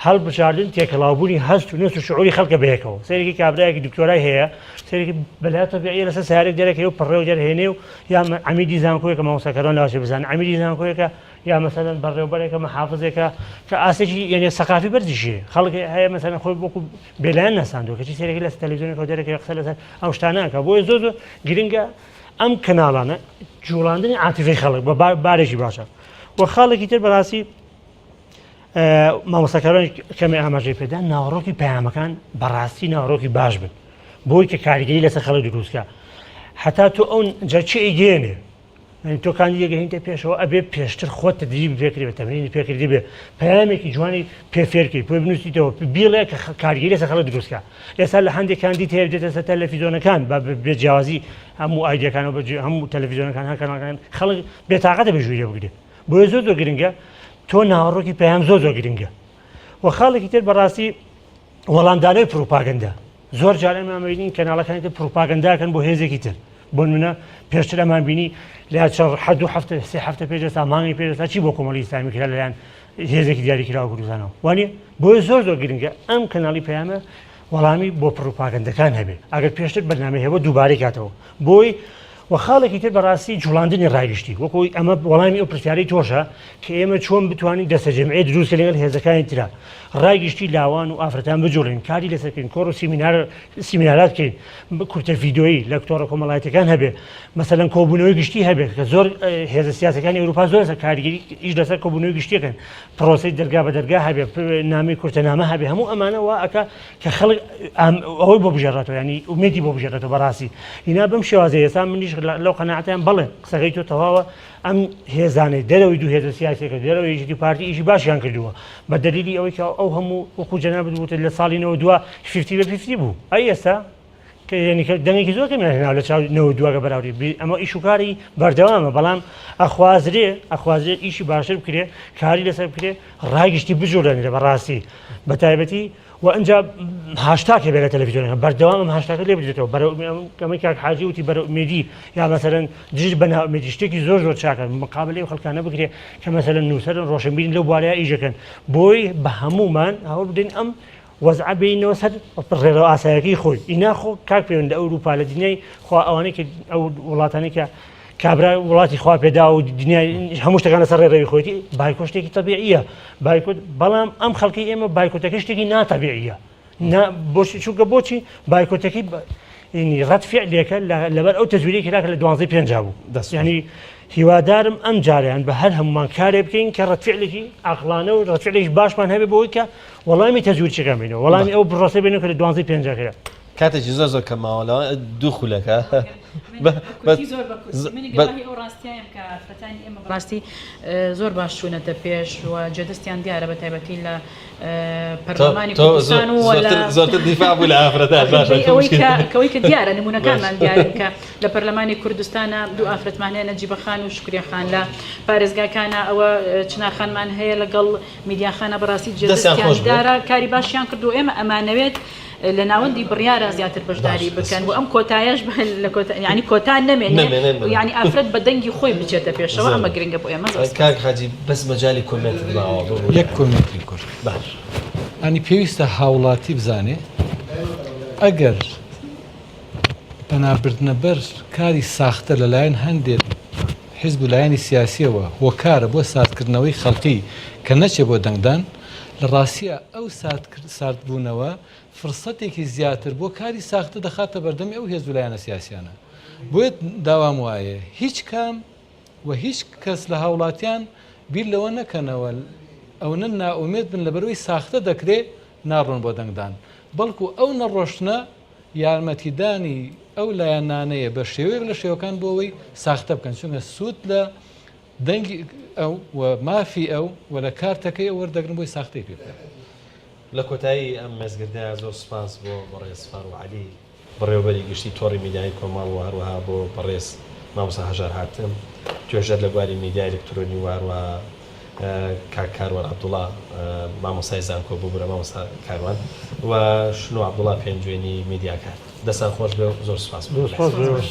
هەڵبژاردن تێکەڵاوبوونی هەست و نەست و شعوری خەڵکە بەیەکەوە سەیرێکی کابرایەکی دکتۆرای هەیە سەیرێکی بەلا تەبیعیە لەسەر سیارێک دەرەکەی و پڕێ و دەرهێنێ و یا عەمیدی زانکۆیەکە مامۆستا کەروان لەواشێ بزانن عەمیدی زانکۆیەکە یا مەسەلەن بەڕێوبەرێکە محافزێکە کە ئاستێکی یعنی سەقافی بەرزیشی هەیە خەڵک هەیە مەسەلەن خۆی وەکو بێلایەن ناساندووە کەچی سەیرێکی لە تەلەڤیزیۆنێکەوە دەرەکەوێ قسە لەسەر ئەو شتانە ئەکا بۆیە زۆر زۆر گرنگە ئەم کەناڵانە جوڵاندنی عاتیفەی خەڵک بە بارێکی باشە و خاڵێکی تر بەڕاستی مامۆستاکاران کەمێ ئاماژەی پێدا ناوەڕۆکی پەیامەکان بەڕاستی ناوەڕۆکی باش بن بۆی کە کاریگەری لەسەر خەڵک دروستکە هەتا تۆ ئەو جا چی ئەیگەیەنێ یانی تۆ کاندیدێک هینتە پێشەوە ئەبێ پێشتر خۆت تدریب پێکردی بێ تەمرینی پێکردی بێ پەیامێکی جوانی پێ فێرکەی پێ بنووسیتەوە بیڵێ کە کارگەری لەسەر خەڵک دروستکە ئێستا لە هەندێک کاندید هەیە دێتە سەر تەلەفیزیۆنەکان بە بێ جیاوازی هەموو ئایدیەکان و هەموو تەلەفیزیۆنەکان هەر کەناڵەکان خەڵک بێتاقەتە بێ ژووری بگرێ بۆیە زۆر زۆر گرنگە تۆ ناوەڕۆکی پەیام زۆر زۆر گرنگە و خاڵێکی تر بەڕاستی وەڵامدانەوەی پروپاگەندە زۆر جار ئێمە ئەمەبینین کەناڵەکانی تر پروپاگەنداکەن بۆ هێزێکی تر بۆ نمونە پێشتر ئەمان بینی لە چەند حەد دوو هەفتە سێ هەفتە پێش ئێستا مانگی پێش ئێستا چی بۆ کۆمەڵی ئیسلامی کرا لەلایەن هێزێکی دیاریکراوە کوردستانەوە وانە بۆیە زۆر زۆر گرنگە ئەم کەناڵی پەیامە وەڵامی بۆ پروپاگەندەکان هەبێ ئەگەر پێشتر بەرنامەی هەبوو دووبارەی کاتەوە بۆی و خاڵێکی تر بەڕاستی جوڵاندنی ڕایگشتی وەکو ئەمە وەڵامی ئەو پرسیارەی تۆشە کە ئێمە چۆن بتوانین دەستەجەمعی دروست کەین لەگەڵ هێزەکانی ترا ڕای گشتی لاوان و ئافرەتان بجوڵێن کاری لەسەر بکەین کۆڕ و سیمینار سیمینارات بکەین کورتە ڤیدیۆیی لە تۆڕە کۆمەڵایەتیەکان هەبێ مەسەلەن کۆبوونەوەی گشتی هەبێت کە زۆر هێزە سیاسەکانی ئەوروپا زۆر لەسەر کاریگەری ئیش لەسەر کۆبوونەوەی گشتیەکەن پرۆسەی دەرگا بە دەرگا هەبێ نامی کورتە نامە هەبێ هەموو ئەمانە وا ئەکا کە خەڵک ئەوەی بۆ بژێڕێتەوە ینی ئومێدی بۆ بژێڕێتەوە بەڕاستی هینا بەم شێوازە ئێستا منیش لەو قەناعەتیان بەڵێ قسەکەی تۆ تەواوە ئەم هێزانەی دەرەوەی دوو هێزە سیاسیەکە دەرەوەی یەکێتی پارتی ئیشی باشیان کردووە بە دەلیلی ئەوەی کە ئەو هەموو وەکو جەنابت وتت لە ساڵی 92 fifty بە fifty بوو ئەی ئێستا کە یعنی کە دەنگێکی زۆر کەمیان هێناوە لە چاو 92 کە بەراوردی بی ئەمە ئیش و کاری بەردەوامە بەڵام ئەخوازرێ ئەخوازرێ ئیشی باشتر بکرێ کاری لەسەر بکرێ ڕای گشتی بجوڵێنرێ بەڕاستی بە تایبەتی و ئینجا هاشتاگ هەبێ لە تەلەفیزیۆنەکە بەردەوام ئەم هاشتاگە لێ بدرێتەوە بەرەو ئەمەی کاک حاجی وتی بەرەو ئومێدی یا مەسەلەن دژ بە نائومێدی شتێکی زۆر زۆر چاکە مقابلەی ئەو خەڵکانە بکرێ کە مەسەلەن نووسەرن ڕۆشنبیرن لەو بوارەیە ئیشەکەن بۆی بە هەموومان هەوڵ بدەین ئەم وەزعە بێینەوە سەر ڕێڕەو ئاسایەکەی خۆی ئینا خۆ کاک پێوەند لە ئەوروپا لە دنیای خوا ئەوانەی کە ئەو وڵاتانەی کە کابرا وڵاتی خوا پێدا و دنیای هەموو شتەکان لەسەر ڕێڕەوی خۆیەتی بایکۆت شتێکی تەبیعیە بایکۆت بەڵام ئەم خەڵکی ئێمە بایکۆتەکە شتێکی ناتەبیعیە نا بۆچی چونکە بۆچی بایکۆتەکەی ینی ڕەت فعلێکە لەبەر ئەو تەزویرەی کرا کە لە دوانزەی پێنجا بوو دەست ینی. هیوادارم ئەم جارەیان بە هەر هەمومان کارێ بکەین کە ڕەتفعلێکی عقلانە و ڕەتفعلێکی باشمان هەبێ بۆی کە وەڵامی تەزویرچەکان بینەوە وەڵامی ئەو بڕۆسە بینەوە کە لە دوانزەی پێنجەکەیە. کاتێکی زۆر زۆر کەم ماوە لەوان دوو خولەکە ڕاستی زۆر باش چوونەتە پێش و جێدەستیان دیارە بە تایبەتی لە پەرلەمانی کوردستان و زۆرتر دیفاع بوو لە ئافرەتان باشە کەوەی کە دیارە نمونەکانمان دیارن کە لە پەرلەمانی کوردستانە دوو ئافرەتمان هەیە نەجیبە خان و شکریە خان لە پارێزگاکانە ئەوە چنار خانمان هەیە لەگەڵ میدیا خانە بەڕاستی دەستیان جێدەستیان خۆش بێت. دیارە کاری باشیان کرد و ئێمە ئەمانەوێت لە ناوەندی بڕیارە زیاتر بەشداری بکەن و ئەم کۆتایەش لە کۆتا یعنی کۆتا نەمێنێ نەمێنێ، و یعنی ئافرەت بە دەنگی خۆی بچێتە پێشەوە ئەمە گرنگە بۆ ئێمە زۆر سپاس. کاک حاجی بەس مەجالی comment ت ماوە ببورە. یەک comment ی کورت. باش. یانی پێویستە هاوڵاتی بزانێ ئەگەر پەنابردنە بەر کاری ساختە لەلایەن هەندێ حیزب و لایەنی سیاسیەوە هۆکارە بۆ ساردکردنەوەی خەڵکی کە نەچێ بۆ دەنگدان، لە ڕاستیا ئەو ساردبوونەوە فرسەتێکی زیاتر بۆ کاری ساختە دەخاتە بەردەمی ئەو هێز و لایەنە سیاسیانە. بۆیە داوام وایە هیچ کام و هیچ کەس لە هاوڵاتیان بیر لەوە نەکەنەوە ئەونە نائومێد بن لەبەرئەوەی ساختە دەکرێ ناڕۆن بۆ دەنگدان، بەڵکو ئەو نەڕۆشتنە یارمەتیدانی ئەو لایەنانەیە بە شێوەیەک لە شێوەکان بۆ ئەوەی ساختە بکەن، چونکە سوود لە دەنگی ئەو و مافی ئەو و لە کارتەکەی ئەو وەردەگرن بۆی ساختەی پێ بکەن. لە کۆتایی ئەم مێزگردە زۆر سوپاس بۆ بەڕێز فاروق عەلی، بەڕێوەبەری گشتی تۆڕی میدیایی کۆمەڵ و هەروەها بۆ بەڕێز مامۆستا هەژار هاتم، توێژەر لە بواری میدیای ئەلکترۆنی و هەروەها کاک کاروان عەبدوڵا مامۆستای زانکۆ ببورە مامۆستا کاروان و شنۆ عەبدوڵا پێنجوێنی میدیاکار. دەستان خۆش بێ و زۆر سوپاس. زۆر سوپاس بۆ ئێوەش.